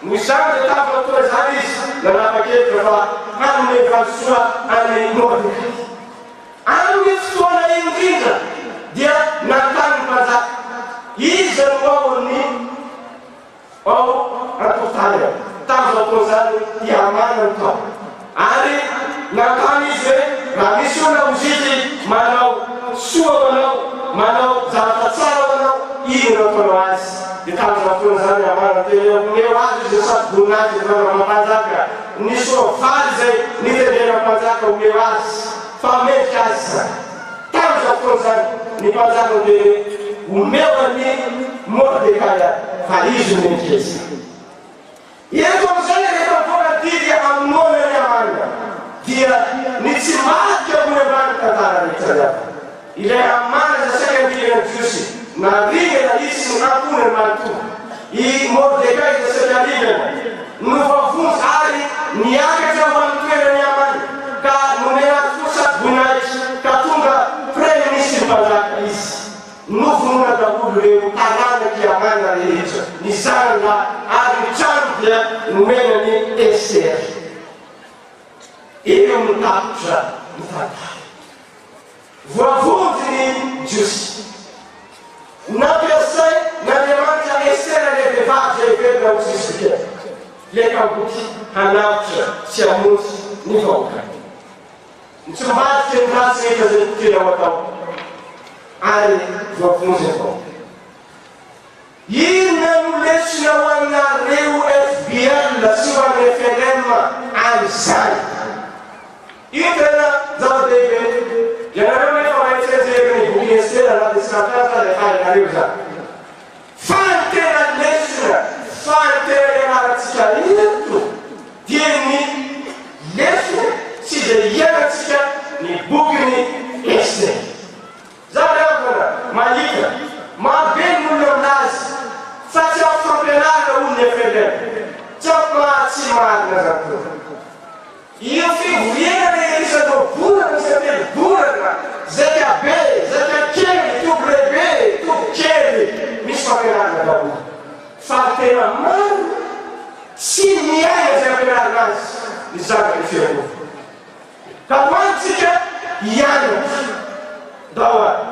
Noho izany dia tamin'izany fotoana izany izy nanapa-kevitra fa hanome valisoa an'i Mordekay. Amin'io fotoana io indrindra dia nanontany ny mpanjaka, Iza no ao amin'ny ao an-tokotany ao? Tamin'izao fotoana izany i Hamana no tao. Ary nanontany izy hoe, Raha misy olona hozizy manao soa ho anao, manao zavatra tsara ho anao, inona no ataonao azy? Dia tamin'izany fotoana izany Hamana niteny hoe, Omeo azy izy ny satroboninahitra izay nanaovan'ny mpanjaka, ny soavaly izay nitendrenan'ny mpanjaka, omeo azy, fa mendrika azy izany. Tamin'izany fotoana izany ny mpanjaka niteny hoe, Omeo an'i Mordekay fa izy no mendrika izany. Eto amin'izay rehefa mivoaka didy hamonoana an'i Hamana dia ny tsy madika ambony ambany ny tantara rehetra ny hafa. Ilay Hamana izay saika handringana ny Jiosy naringana izy sy ny ankohonany manontolo. I Mordekay izay saika haringana no voavonjy ary niakatra ho amin'ny toeran'i Hamana ka nomena azy koa satroboninahitra ka tonga praiminisitry ny mpanjaka izy. Novonoina daholo ireo taranak'i Hamana rehetra, ny zanany lahy, ary ny trano dia nomena an'i Estera. Eo no tapitra ny tantara. Voavonjy ny Jiosy. Nampiasain'Andriamanitra Estera ilay vehivavy izay heverina ho tsisy dikany, ilay kamboty hanavotra sy hamonjy ny vahoakany. Ny tsy mivadika ny ratsy rehetra izay tokony ho atao ary voavonjy ny vahoaka. Inona no lesona ho anareo FBL sy ho an'ny FLM amin'izany? Io tena zava-dehibe. Ianareo nefa mahay tsianjery ny bokin'i Estera na dia tsy nampianatra aza efa hainareo izany. Fa ny tena lesona, fa ny tena ianarantsika eto dia ny. Io fivoriana rehetra isan-droabolana isan-telobolana, zaika be, zaika kely, toby lehibe, toby kely, misy fampianarana daholo. Fa ny tena marina, tsy miaina izay ampianarina azy ny zanaky ny fiangonana. Ka ho antsika hianatra. Ndao ary,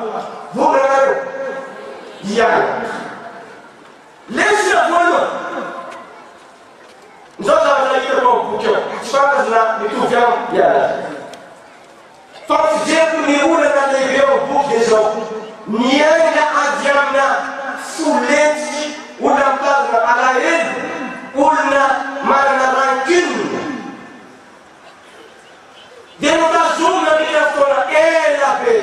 vonona nareo hianatra. Lesona voalohany. Izao zavatra hitako ao amin'ny boky ao, tsy fantatro na mitovy amiko ianareo. Fa ny fijeriko ny olana lehibe ao amin'ny boky dia izao, miainga avy amina fo lentika, olona mitazona alahelo, olona manana rancune, dia notazomina nandritra ny fotoana ela be,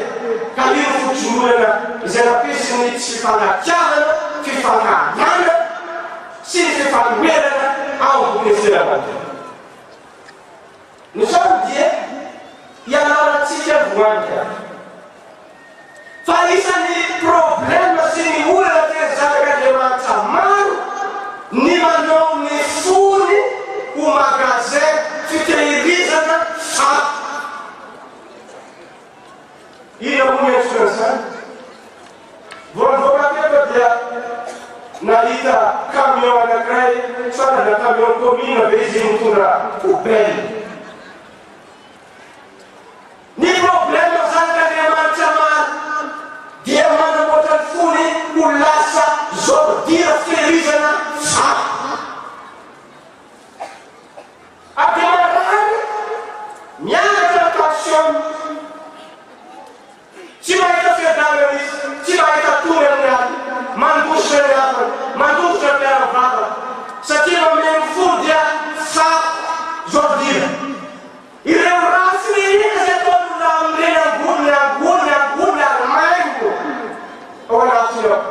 ka io no fototry ny olana izay nampisy ny tsy fifankatiavana, fifankahalana sy ny fifanoherana ao amin'ny bokin'i Estera manontolo. Ny izany dia ianarantsika androany ary fa isan'ny problème sy ny olana tena zanak'Andriamanitra maro ny manao ny fony ho magasin fitehirizana fako. Inona moa ny antsoina an'izany? Vao nivoaka teto dia nahita camion anankiray, tsy fantatra na camion commune ve izy iny mitondra poubelle. Ny problème zanak'Andriamanitra maro dia manamboatra ny fony ho lasa zordira fitehirizana fako. Ary dia marary, mianatra ny tension. Tsy mahita fiadanana izy, tsy mahita tory amin'ny alina, mandositra ny havany, mandositra ny mpiara-mivavaka, satria mameno fo dia fako zordira. Ireo ratsy rehetra izay ataon'olona amin'ireny angoniny, angoniny, angoniny ary maimbo ao anatiny ao.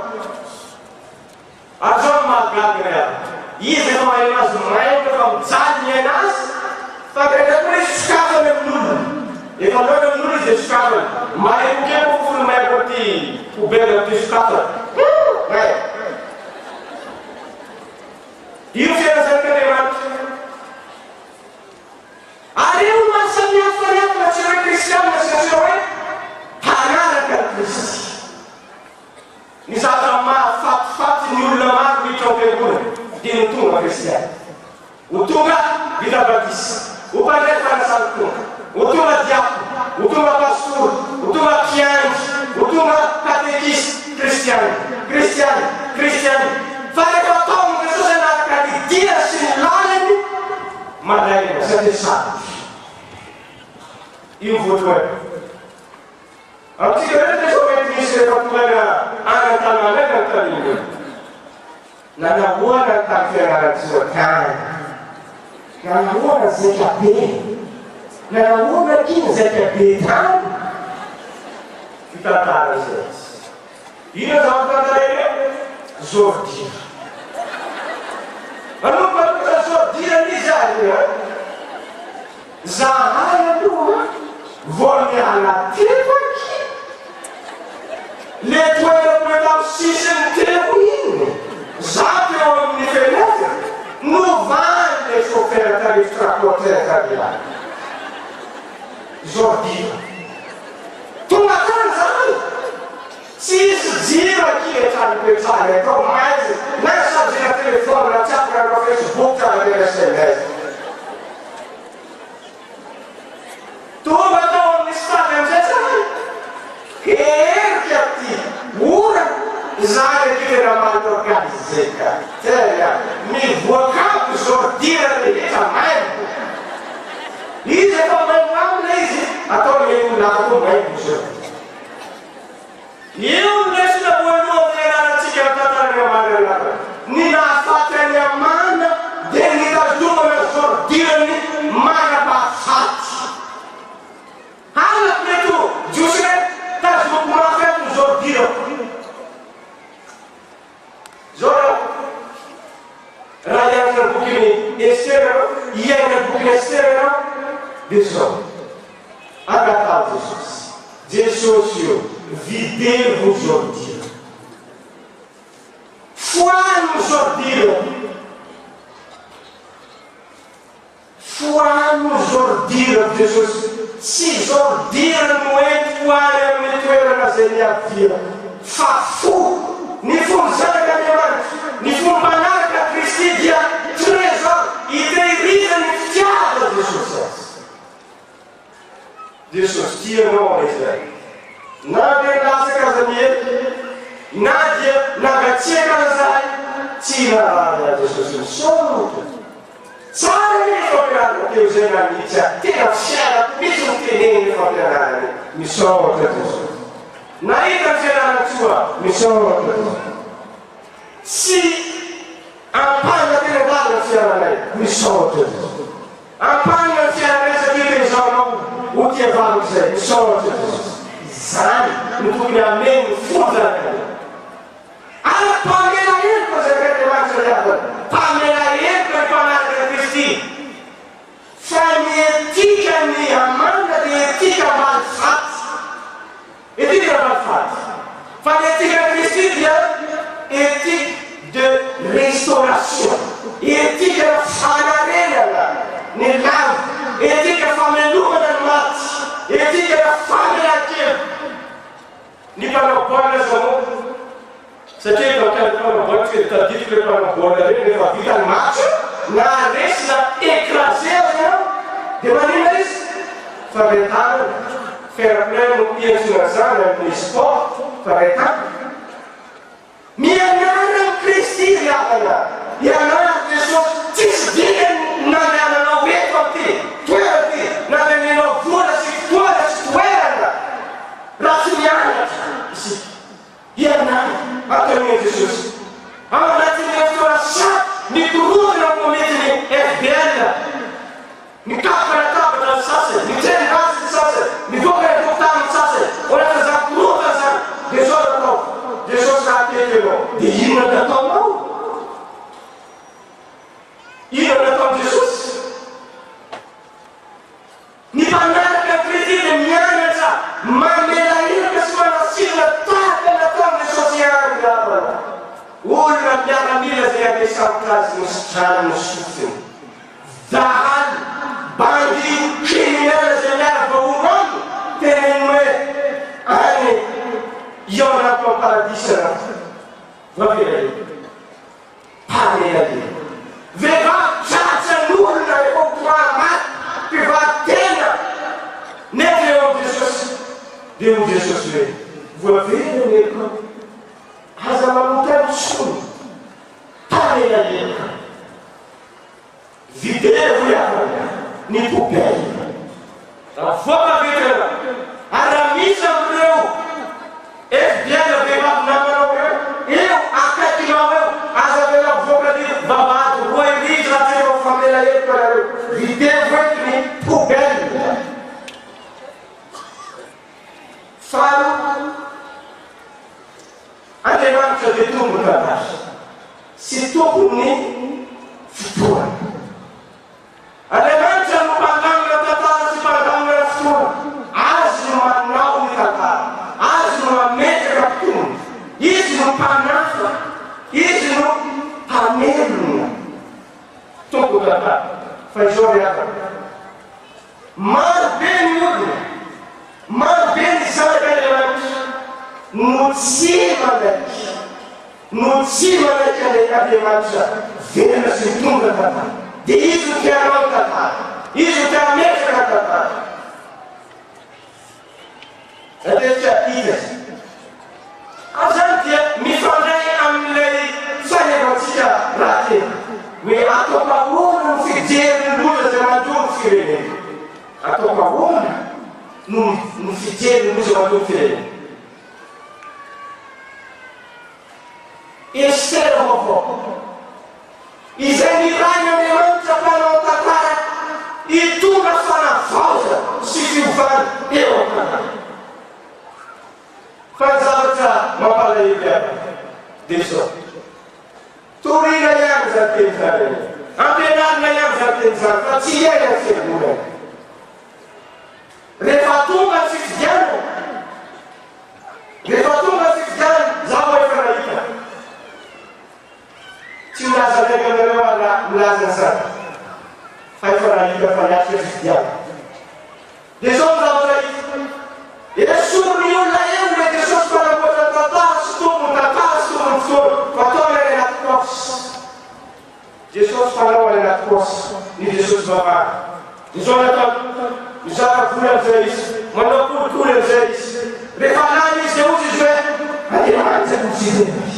Ary zao no mahagaga ry havana, izy efa maheno azy maimbo efa mijaly miaina azy, fa indraindray koa izy sokafany amin'olona, efa laona amin'olona izy dia sokafany, maimbo kely moa fofony maimbo amin'ity poubelle amin'ity sokafany, hum! Maimbo. Io fiainana zanak'Andriamanitra. Ary io no maha samy hafa ny antony antsoina hoe kristianina sy antsoina hoe mpanaraka an'i Kristy. Ny zavatra mahafatifaty ny olona maro miditra ao am-piangonana dia ny ho tonga kristiana, ho tonga vita batisa, ho mpandray fanasan'ny Tompo, ho tonga diakona, ho tonga pastora, ho tonga mpiandry, ho tonga katekista, kristiana, kristiana, kristiana. Fa rehefa ataon'i Jesosy hanaraka ny dia sy ny lalany, malaina satria sarotra. Io voalohany. Amintsika rehetra izao mety misy rehefa tonga any any an-tanàna any anontaniana hoe, Nanahoana ny tany Fianarantsoa tany? Nanahoana ny zaika be? Nanahoana akia ny zaika be tany? Mitantara izay izy. Inona zavatra tantaraina eo? Zordira. Manomboka tonga zordira izy ary an! Zahay aloha vao niala teto akia le toerako le tam sisiny teo iny za teo amin'ny fenêtre novahany le chauffeur tarif tracteur tary ahy zordira tonga tany zahay tsisy jiro akia le trano ipetrahanay tao maizina na chargena telephone na tsy afaka nanao facebook tsy afaka nanao sms. Tonga tao amin'ny stade amin'izay zahay, herika ty orana izany akia tena mal organisé ka, tena mivoaka aby zao ordure rehetra maimbo, izy efa maimbo aminy ilay izy ataony olona hafa koa maimbo zao. Io no lesona voalohany nianarantsika ny tantaran'i Hamana ry havana. Ny nahafaty an'i Hamana dia ny nitazomana ny fidirany mandra-pahafaty. Halako ireto Jiosy ireto, tazomiko mafy ato ny zôridirako. Izao ry havana, raha hianatra ny bokin'i Estera ianao, hiaina ny bokin'i Estera ianao, dia izao. Angataho Jesosy. Jesosy ô, videvo ny zordira. Foano ny zordira. Foano ny zordira. Sodirako Jesosy, tsy zordira no entiko any amin'ny toerana izay niaviako, fa fo. Ny fon'ny zanak'Andriamanitra, ny fon'ny mpanaraka an'i Kristy dia trésor itehirizany ny fitiavan'i Jesosy azy. Jesosy tia anao aho izay. Na dia nilatsaka aza ny heloka, na dia nangatsiaka aza zahay, tsy narary ahy Jesosy misaotra. Tsara anie ny fampianarana teo izay nanitsy ahy, tena fiainako mihitsy no teneniny ny fampianarana io. Misaotra Jesosy. Nahita ny fianarantsoa aho. Misaotra Jesosy. Tsy ampahana teny an-dalana ny fiainanay. Misaotra Jesosy. Ampahana ny fiainanay satria tezaonao ho tia vavaka izay. Misaotra Jesosy. Izany no tokony hameno ny fo zanakay. Ary mpamela heloka zanak'Andriamanitra ry havana. Mpamela heloka ny mpanaraka an'i Kristy. Fa ny etikan'ny Hamana dia etika ambalifaty. Etika valifaty. Fa ny etikan'i Kristy dia éthique de restauration, etikana fanarenana ny lavo, etika famelomana ny maty, etikana famelan-keloka. Ny mpanao baolina aza moa, satria eto akaiky mpanao baolina tsy dia tadidiko ireo mpanao baolina ireo, rehefa vita ny match, na resy na écrasé aza ianao, dia maninona izy? Fametrahana. Fair play no iantsoana an'izany amin'ny sport, fametrahana. Mianara amin'i Kristy ry havana, ianaro Jesosy, tsisy dikany ny nandehananao eto amin'ity toerana ity, nandanianao vola sy fotoana sy toerana raha tsy mianatra isika. Ianaro ataon'i Jesosy. Ao anatin'ireo fotoana sarotra, mikorontana ny komitin'ny FBL. Mikapoka latabatra ny sasany, miteny ratsy ny sasany, mivoaka ny an-tokotany ny sasany, ao anatin'izany korontana izany, dia izao no atao, Jesosy raha teto ianao, dia inona no nataonao? Inona no nataon'i Jesosy? Ny mpanaraka an'i Kristy dia mianatra mamela heloka sy manasivana tahaka ny nataon'i Jesosy ihany ry havana. Olona miaramila izay handeha hisambotra azy no sitrany ny sofiny. Dahalo, bandit, criminel izay miara voahono aminy, teneniny hoe any hihaona ato am paradisa ianao. Voavela io. Mpamela io. Vehivavy tratran'olona efa ho torana maty, mpivaro-tena, nefa eo amin'i Jesosy. Dia hoy Jesosy hoe, voavela ny helokao. Aza manota intsony. Mpamela heloka. Vide hoy aho ny poubelle. Avoaka ve tena? Ary raha misy amin'ireo FBL vehivavy namanao ireo eo akaikinao eo, aza avela mivoaka ny vavahady roa iry izy raha tsy efa mifamela heloka nareo. Videvo eto ny poubelle. Faharoa, Andriamanitra dia Tompon'ny tantara sy Tompon'ny fotoana. Andriamanitra no mpandamina tantara sy mpandamina fotoana. Azy no manao ny tantara. Azy no mametraka mpitondra. Izy no mpanafa. Izy no mpamelona. Tompon'ny tantara. Fa izao ry havana. Maro be ny olona, maro be ny zanak'Andriamanitra no tsy manaiky, no tsy manaiky an'ilay Andriamanitra velona sy mitondra tantara. Dia Izy no te hanao ny tantara, Izy no te hametraka ny tantara. Matetika hita izany. Ary izany dia mifandray amin'ilay fanevantsika rahateo hoe ataoko ahoana no fijery ny loza izay manjo ny firenena. Ataoko ahoana no no fijery ny loza manjo ny firenena. Estera vaovao. Izay nirahin'Andriamanitra mpanao tantara hitondra fanavaozana sy fiovana eo an-tanàna. Fa ny zavatra mampalahelo ry havana dia izao, torina ihany izany teny izany anie, ampianarina ihany izany teny izany fa tsy iainan'ny fiangonana. Rehefa tonga ny fifidianana, rehefa tonga ny fifidianana, izaho efa nahita. Tsy milaza lainga aminareo aho raha milaza an'izany fa efa nahita fa niatrika fifidianana. Mangala vola amin'izay izy, manao kolikoly amin'izay izy. Rehefa lany izy dia hozy izy hoe, Andriamanitra no jerena ahy.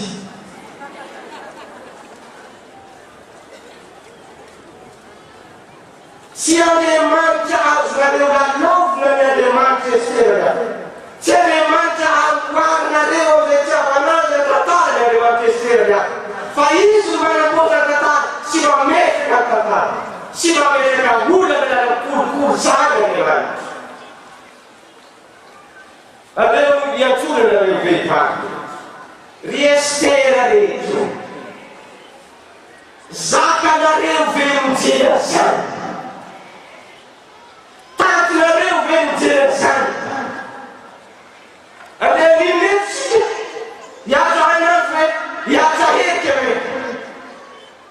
Tsy Andriamanitra azonareo lalaovina ny Andriamanitra Estera ka. Tsy Andriamanitra anoharinareo amin'izay itiavana azy ny tantara ny Andriamanitra Estera ka. Fa Izy no manamboatra ny tantara sy mametraka ny tantara. Tsy mametraka olana na kolikoly zany Andriamanitra. Aleo iantsoana nareo vehivavy ry Estera rehetra o! Zakanareo ve mijery an'izany? Tantinareo ve mijery an'izany? Andeha haninona eto isika? Hiatra hainandro ve? Hiatra herika ve?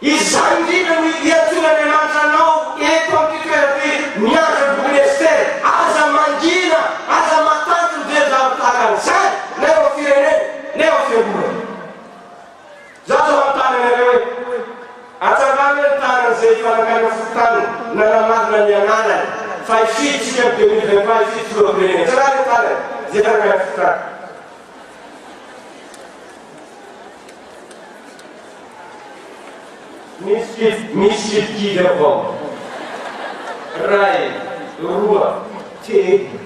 Izany indrindra no iantsoan'Andriamanitra anao eto amin'ity toerana ity miandry ny bokin'i Estera. Aza mangina, aza matanty mijery zavatra tahaka an'izany na eo amin'ny firenena na eo amin'ny fiangonana. Izaho izao manontany anareo hoe, atsangano hoe ny tanan'izay efa nakana fokontany nanamarina ny anarany fa hifidy tsika amin'ny 2023 hifidy filoham-pirenena. Atsangano ny tanany izay efa nakana fokontany. Misy misy kidikidy avao. Ray, roa, telo.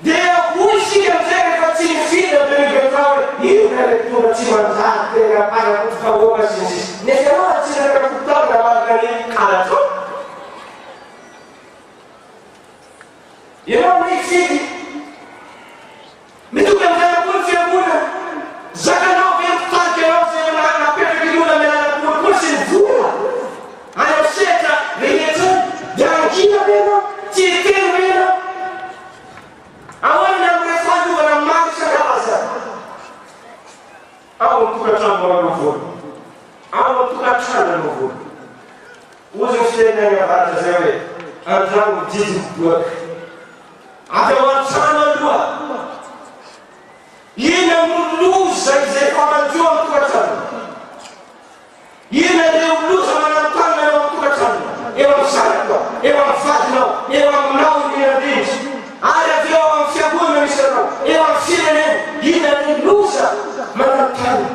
Dia hoy isika amin'izay rehefa tsy nifidy ny 2023 hoe inona ilay mpitondra tsy manjary tena mpanakoto vahoaka sy ny sisa. Nefa ianao raha tsy nanana fokontany namarina ny kalatrao. Ianao no hifidy. Mitovy amin'izay ihany koa ny fiangonana. Zakanao ve ny mpitarika anao izay efa napetraky ny olona mialana kolikoly sy ny vola any amin'ny sehatra rehetra any? Dia hangina ve ianao? Tsy hiteny ve ianao? Ahoana ny amin'ireo fahalovana maro isan-karazany? Ao amin'ny tokantrano manao vola. Ao amin'ny tokantrano hanao vola. Hozy ny fiteny any avaratra izay hoe, Andramo ny didy miboaka. Avy ao an-trano aloha. Inona no loza izay efa manjo amin'ny tokantrano? Inona ireo loza mananontanona eo amin'ny tokantrano, eo amin'ny zanakao, eo amin'ny vadinao, eo aminao indrindra indrindra, ary avy eo ao amin'ny fiangonana misy anao, eo amin'ny firenena? Inona ny loza mananontanona?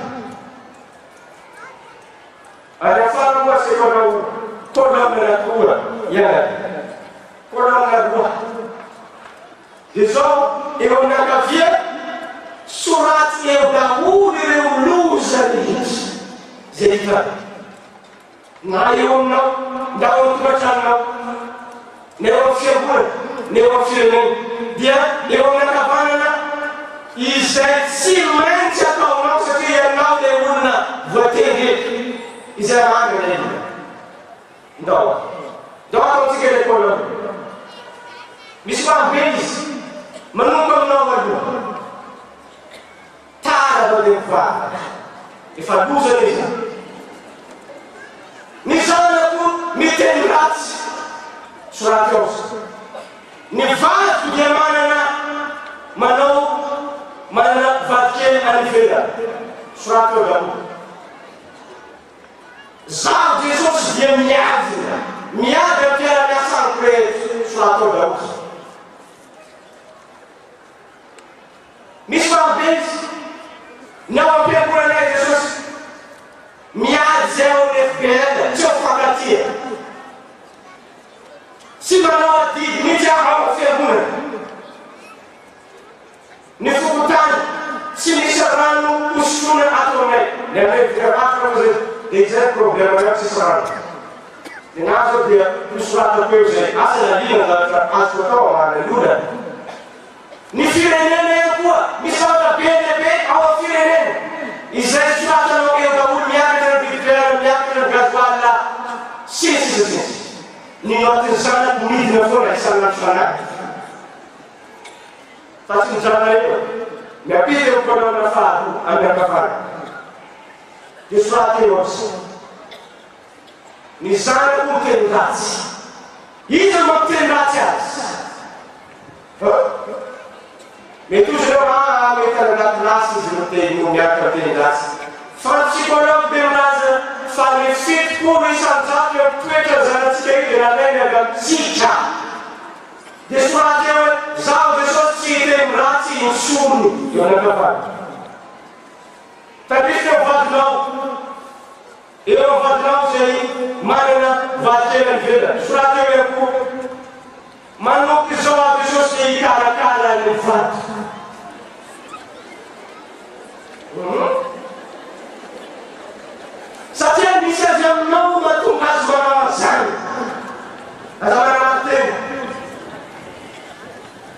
Any afara moa aseko anao colonne anankiroa ianareo. Colonne roa. Dia zao, eo amin'ny ankavia, soraty eo daholo ireo loza rehetra izay hitanao. Na eo aminao, na ao an-tokantranonao, na eo amin'ny fiangonana, na eo amin'ny firenena. Dia eo amin'ny ankavanana, izay tsy maintsy ataonao satria ianao ilay olona voatendry eto, izay hanangana ilay olona. Ndao ary. Ndao ataontsika ilay colonne. Misy marobe izy. Manomboka aminao aloha. Tara vao dia mivavaka. Efa loza anie izany. Ny zanako miteny ratsy. Soraty ao izany. Ny vadiko dia manana manao manana vadikely any ivelany. Soraty ao daholo. Zaho Jesosy dia miadina, miady amin'ny mpiara-miasa amiko rehetra. Soraty ao daholo izany. Misy marobe izy. Ny ao am-piangonanay Jesosy. Miady izay ao amin'ny FBL, tsy ao mifankatia. Tsy manao adidy mihitsy aho ao amin'ny fiangonana. Ny fokontany, tsy misy rano hosotroina ato aminay. Ny anay Vokavatra moa izay dia izay ny problème-nay tsisy rano. Dia na zao dia nosoratako eo izay asa na liana ny zavatra azoko atao hamahana ny olana. Ny firenena ihany koa, misy zavatra be dia be ao amin'ny firenena izay soratanao eo daholo, miakatra ny vidim-piainana, miakatra ny gasoil, sy ny sisa sy ny sisa. Ny note-n'ny zanako midina foana isan'andro isan'andro. Fa tsy mijanona eo. Miampita eo colonne faharoa amin'ny ankavanana. Dia soraty eo amin'izay. Ny zanako miteny ratsy. Iza no mampiteny ratsy azy? Huh? Mety hozy ireo aa mety any anaty lasy izy no teny no miaraka miteny ratsy. Fa ny psychologue dia milaza fa ny 70% eo amin'ny toetra ny zanatsika io dia nalainy avy amintsika. soraty eo hoe, Zaho Jesosy tsy hiteny ratsy intsony eo anatrefanao. Tadidiko eo vadinao, eo vadinao izay manana vady kely any ivelany. Soraty eo ihany koa, Manomboka izao aho Jesosy dia hikarakara ny vadiko. Satria misy avy aminao no mahatonga azy manao an'izany. Aza manamari-tena.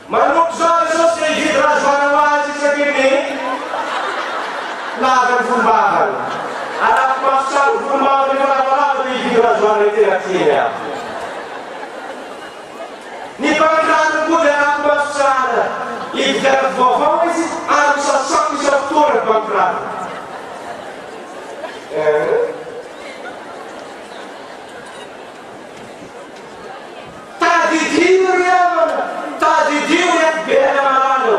Manomboka izao aho Jesosy dia hividy rasoir ho azy isaky ny lava ny volombavany. Arahako maso tsara ny volombavany efa lavalava dia hividy rasoir ilay tena tiany aho. Ny mpankirarony koa dia arahako maso tsara. Hividianako vaovao izy ary ho sasako isam-potoana ny mpankirarony. Eh. Tadidio ry havana, tadidio ry FBL malala ô,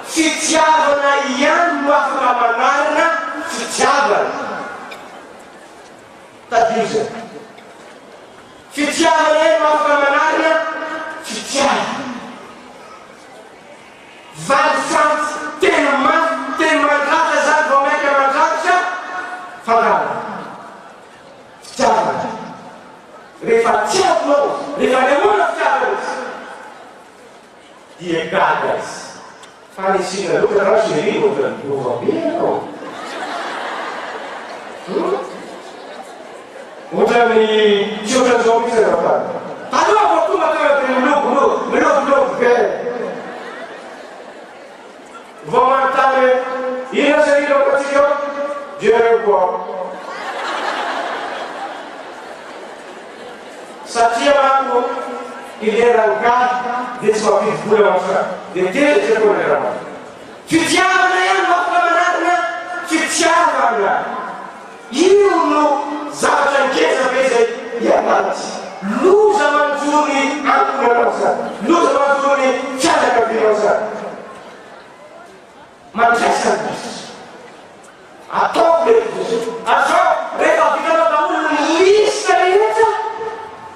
fitiavana ihany no afaka manarina fitiavana. Tadidio izay. Fitiavana ihany no afaka manarina fitiavana. Vady fantsy, tena mafy, teny mandratra izany vao mainka mandratra fangarona. Fitiavana. Rehefa tiavinao, rehefa anehoana fitiavana izy, dia gaga izy. Fa nisiana loatra ra chérie ohatran'ny miova be ianao. Hum? Ohatran'ny tsy ohatran'izao mihitsy ianao tany. Taloha vao tonga teo dia milobolobo, milobolobo be. Vao manontany hoe inona chérie no ataontsika eo? Jereo koa. Satria manko ilay rangahy dia tsy mampidi-bola ao an-trano. Dia tezitra foana ilay ramatoa. Fitiavana ihany no afaka manarina fitiavana. Io no zavatra ngeza be izay ianarantsika. Loza manjo ny ankohonanao izany. Loza manjo ny fianakavianao izany. Mandraisa ny lisitra. Ataovy le izy. Azao, rehefa vitanao daholo ny liste rehetra,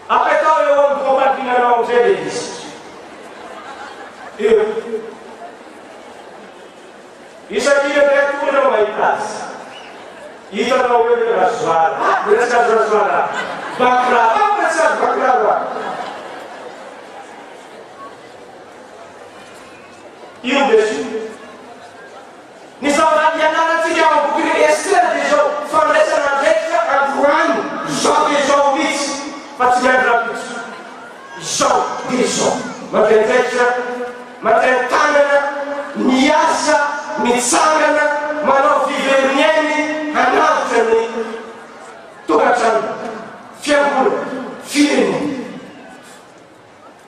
apetao eo amin'ny compartiment-nao amin'izay le lisitra. Eo. Isaky ny andeha hatory ianao mahita azy. Hitanao eo le rasoir. Ah, mbola tsy azo rasoir ah. Bakiraro. Ah, mbola tsy azo bakiraro ah. Io dia soa. Ny zavatra ianarantsika ao amin'ny bokin'i Estera dia izao, fandraisana andraikitra androany, izao dia izao mihitsy, fa tsy miandry rahampitso. Izao dia izao. Mandray andraikitra, mandray an-tanana, miasa, mitsangana, manao vivery ny ainy hanavotra ny tokantrano, fiangonana, firenena.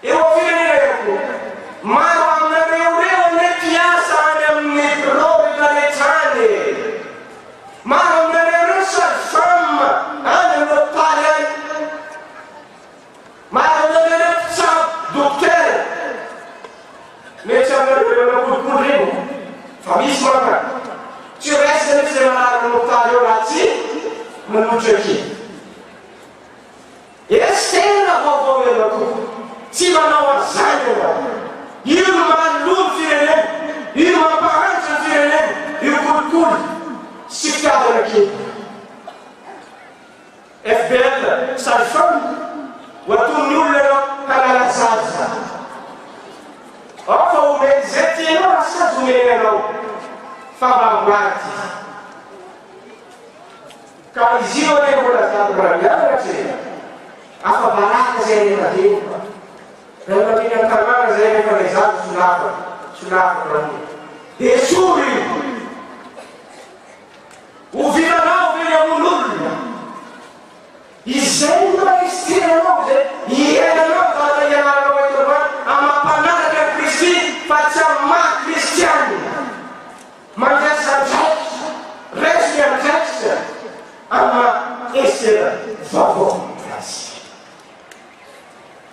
Eo amin'ny firenena ihany koa. Maro aminareo ireo anie mpiasa any amin'ny birao rehetra rehetra any e! Maro aminareo ireo sage femme any amin'ny hopitaly any. Maro aminareo ireo mpitsabo, dokotera. Mety tsy aminareo ireo manao kolikoly ireny fa misy manko any. Tsy raisina mihitsy ilay marary amin'ny hopitaly eo raha tsy manolotra kely. Estera vaovao ianao tompoko, tsy manao an'izany ianao. Io no mahaloa ny firenena, io no mampahantra ny firenena, io kolikoly sy fitiavana kely. FBL, sage femme, ho atonin'ny olona ianao hanala zaza. Ao fa omeny izay tianao raha sazy omeny anao fa mba amboary ty. Ka izy io anie mbola zandry mbola mianatra e! Afa-baraka zay ray aman-dreny fa ray aman-dreny an-tanàna zay rehefa ilay zaza solafaka, solafaka hono. Esory io! Ho vitanao ve ny hamono olona? Izay no maha-Estera anao, izay iainanao ny zavatra ianaranao eto androany amin'ny maha-mpanaraka an'i Kristy fa tsy amin'ny maha-kristianina. Mandraisa andraikitra, raiso ny andraikitra amin'ny maha Estera vaovao azy.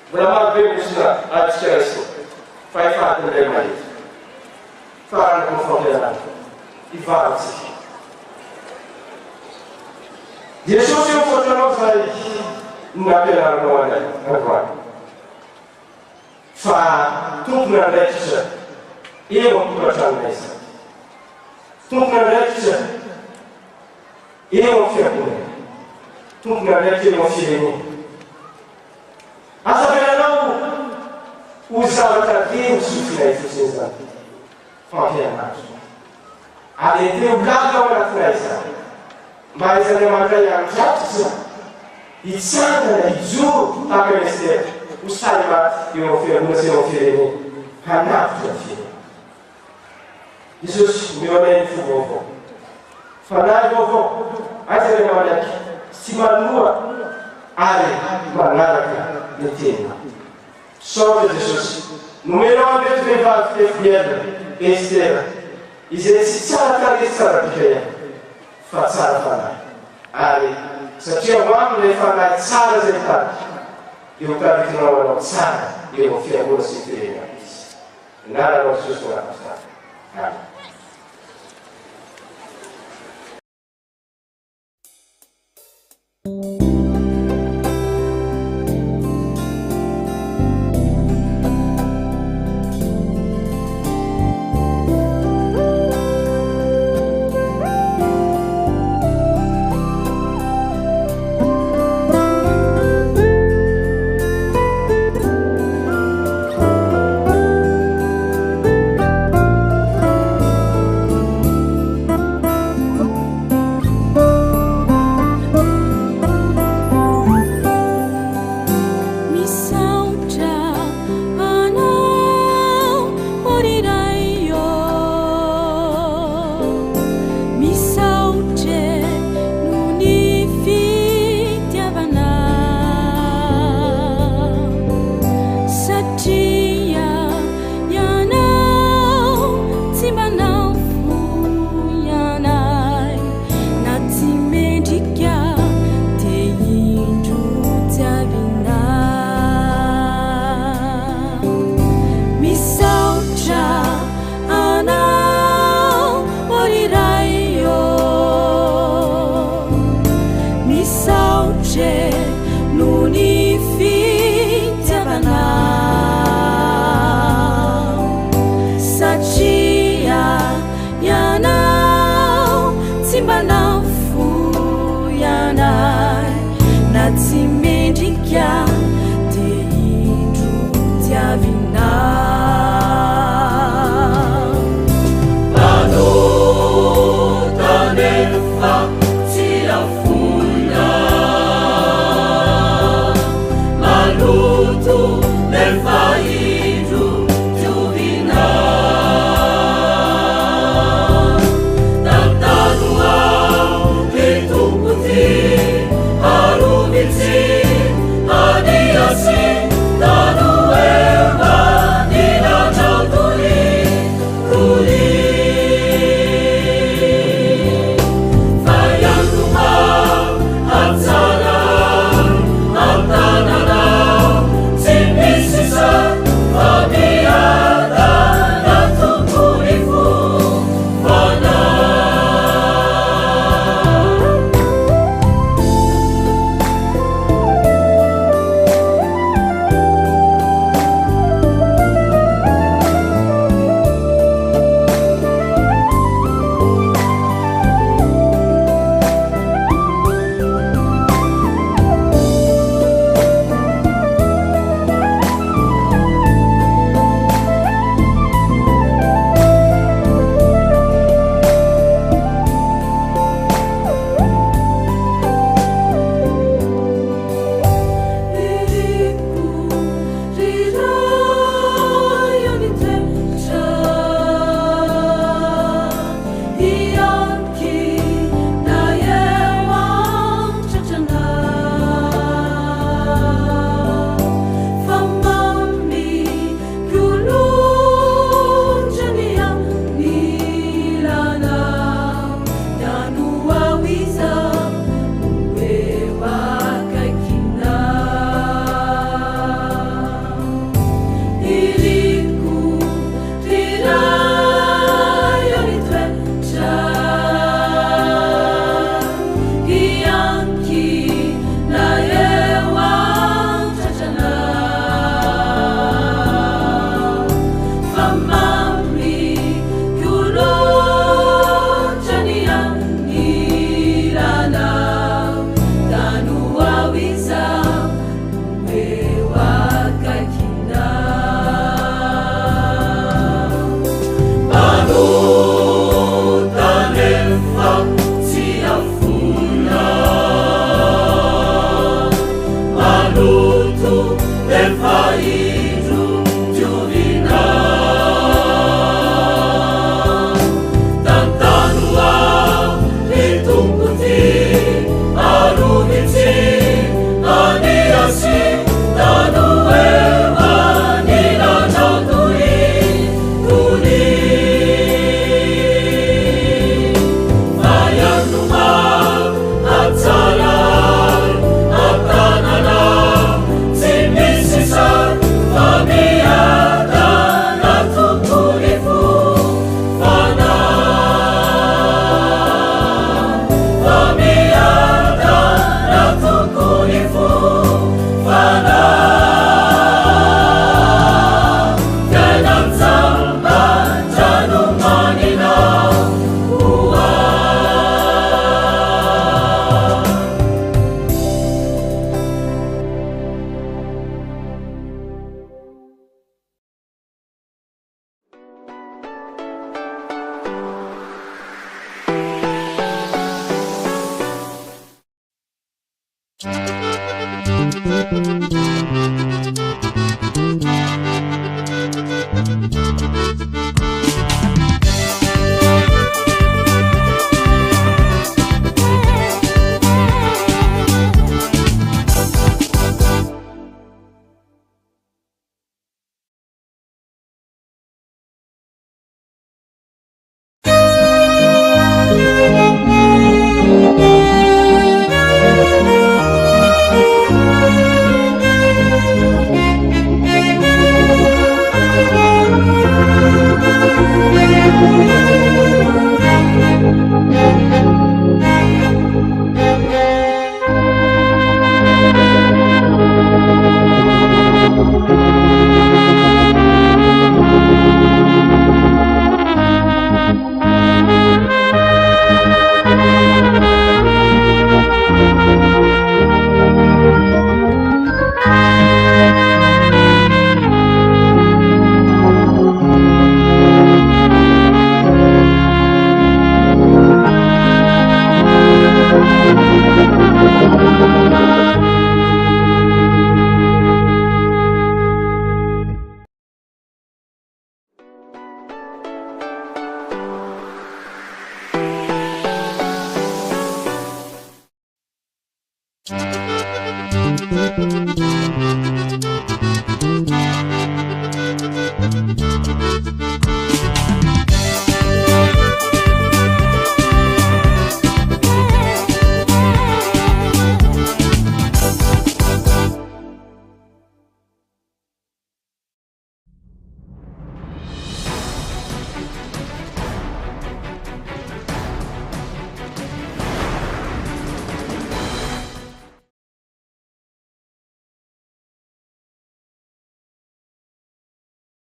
Mbola maro be ny lesona azontsika raisina fa efa adiny iray mahery. Faranako ny fampianarana. Hivavaka isika. Jesosy ô, misaotra Anao izay nampianarinao anay androany. Fa tompon'andraikitra eo am-tokantranonay izany. Tompon'andraikitra eo amin'ny fiangonana. Tompon'andraikitra eo amin'ny firenena. Aza avelanao ho zavatra re ny sofinay fotsiny izany. Fampianaro. Ary enteo ho lalina ao anatinay izany. Mba hahaizan'Andriamanitra hiandraikitra, hitsangana, hijoro tahaka an'i Estera, ho sahy maty eo amin'ny fiangonana sy eo amin'ny firenena, hanavotra ny firenena. Jesosy, omeo anay ny fo vaovao. Fanahy vaovao, aiza ilay manaiky sy manoa ary manaraka ny teninao. Misaotra Jesosy, nomenao an'ireto vehivavy FBL, Estera, izay tsy tsara tarehy sy tsara bika ihany, fa tsara fanahy. Ary satria ho aminy ilay fanahy tsara izay mitarika, dia ho taritinao hanao tsara eo amin'ny fiangonana sy ny firenena izy. Anaranao Jesosy no angatahana. Amen. Thank you.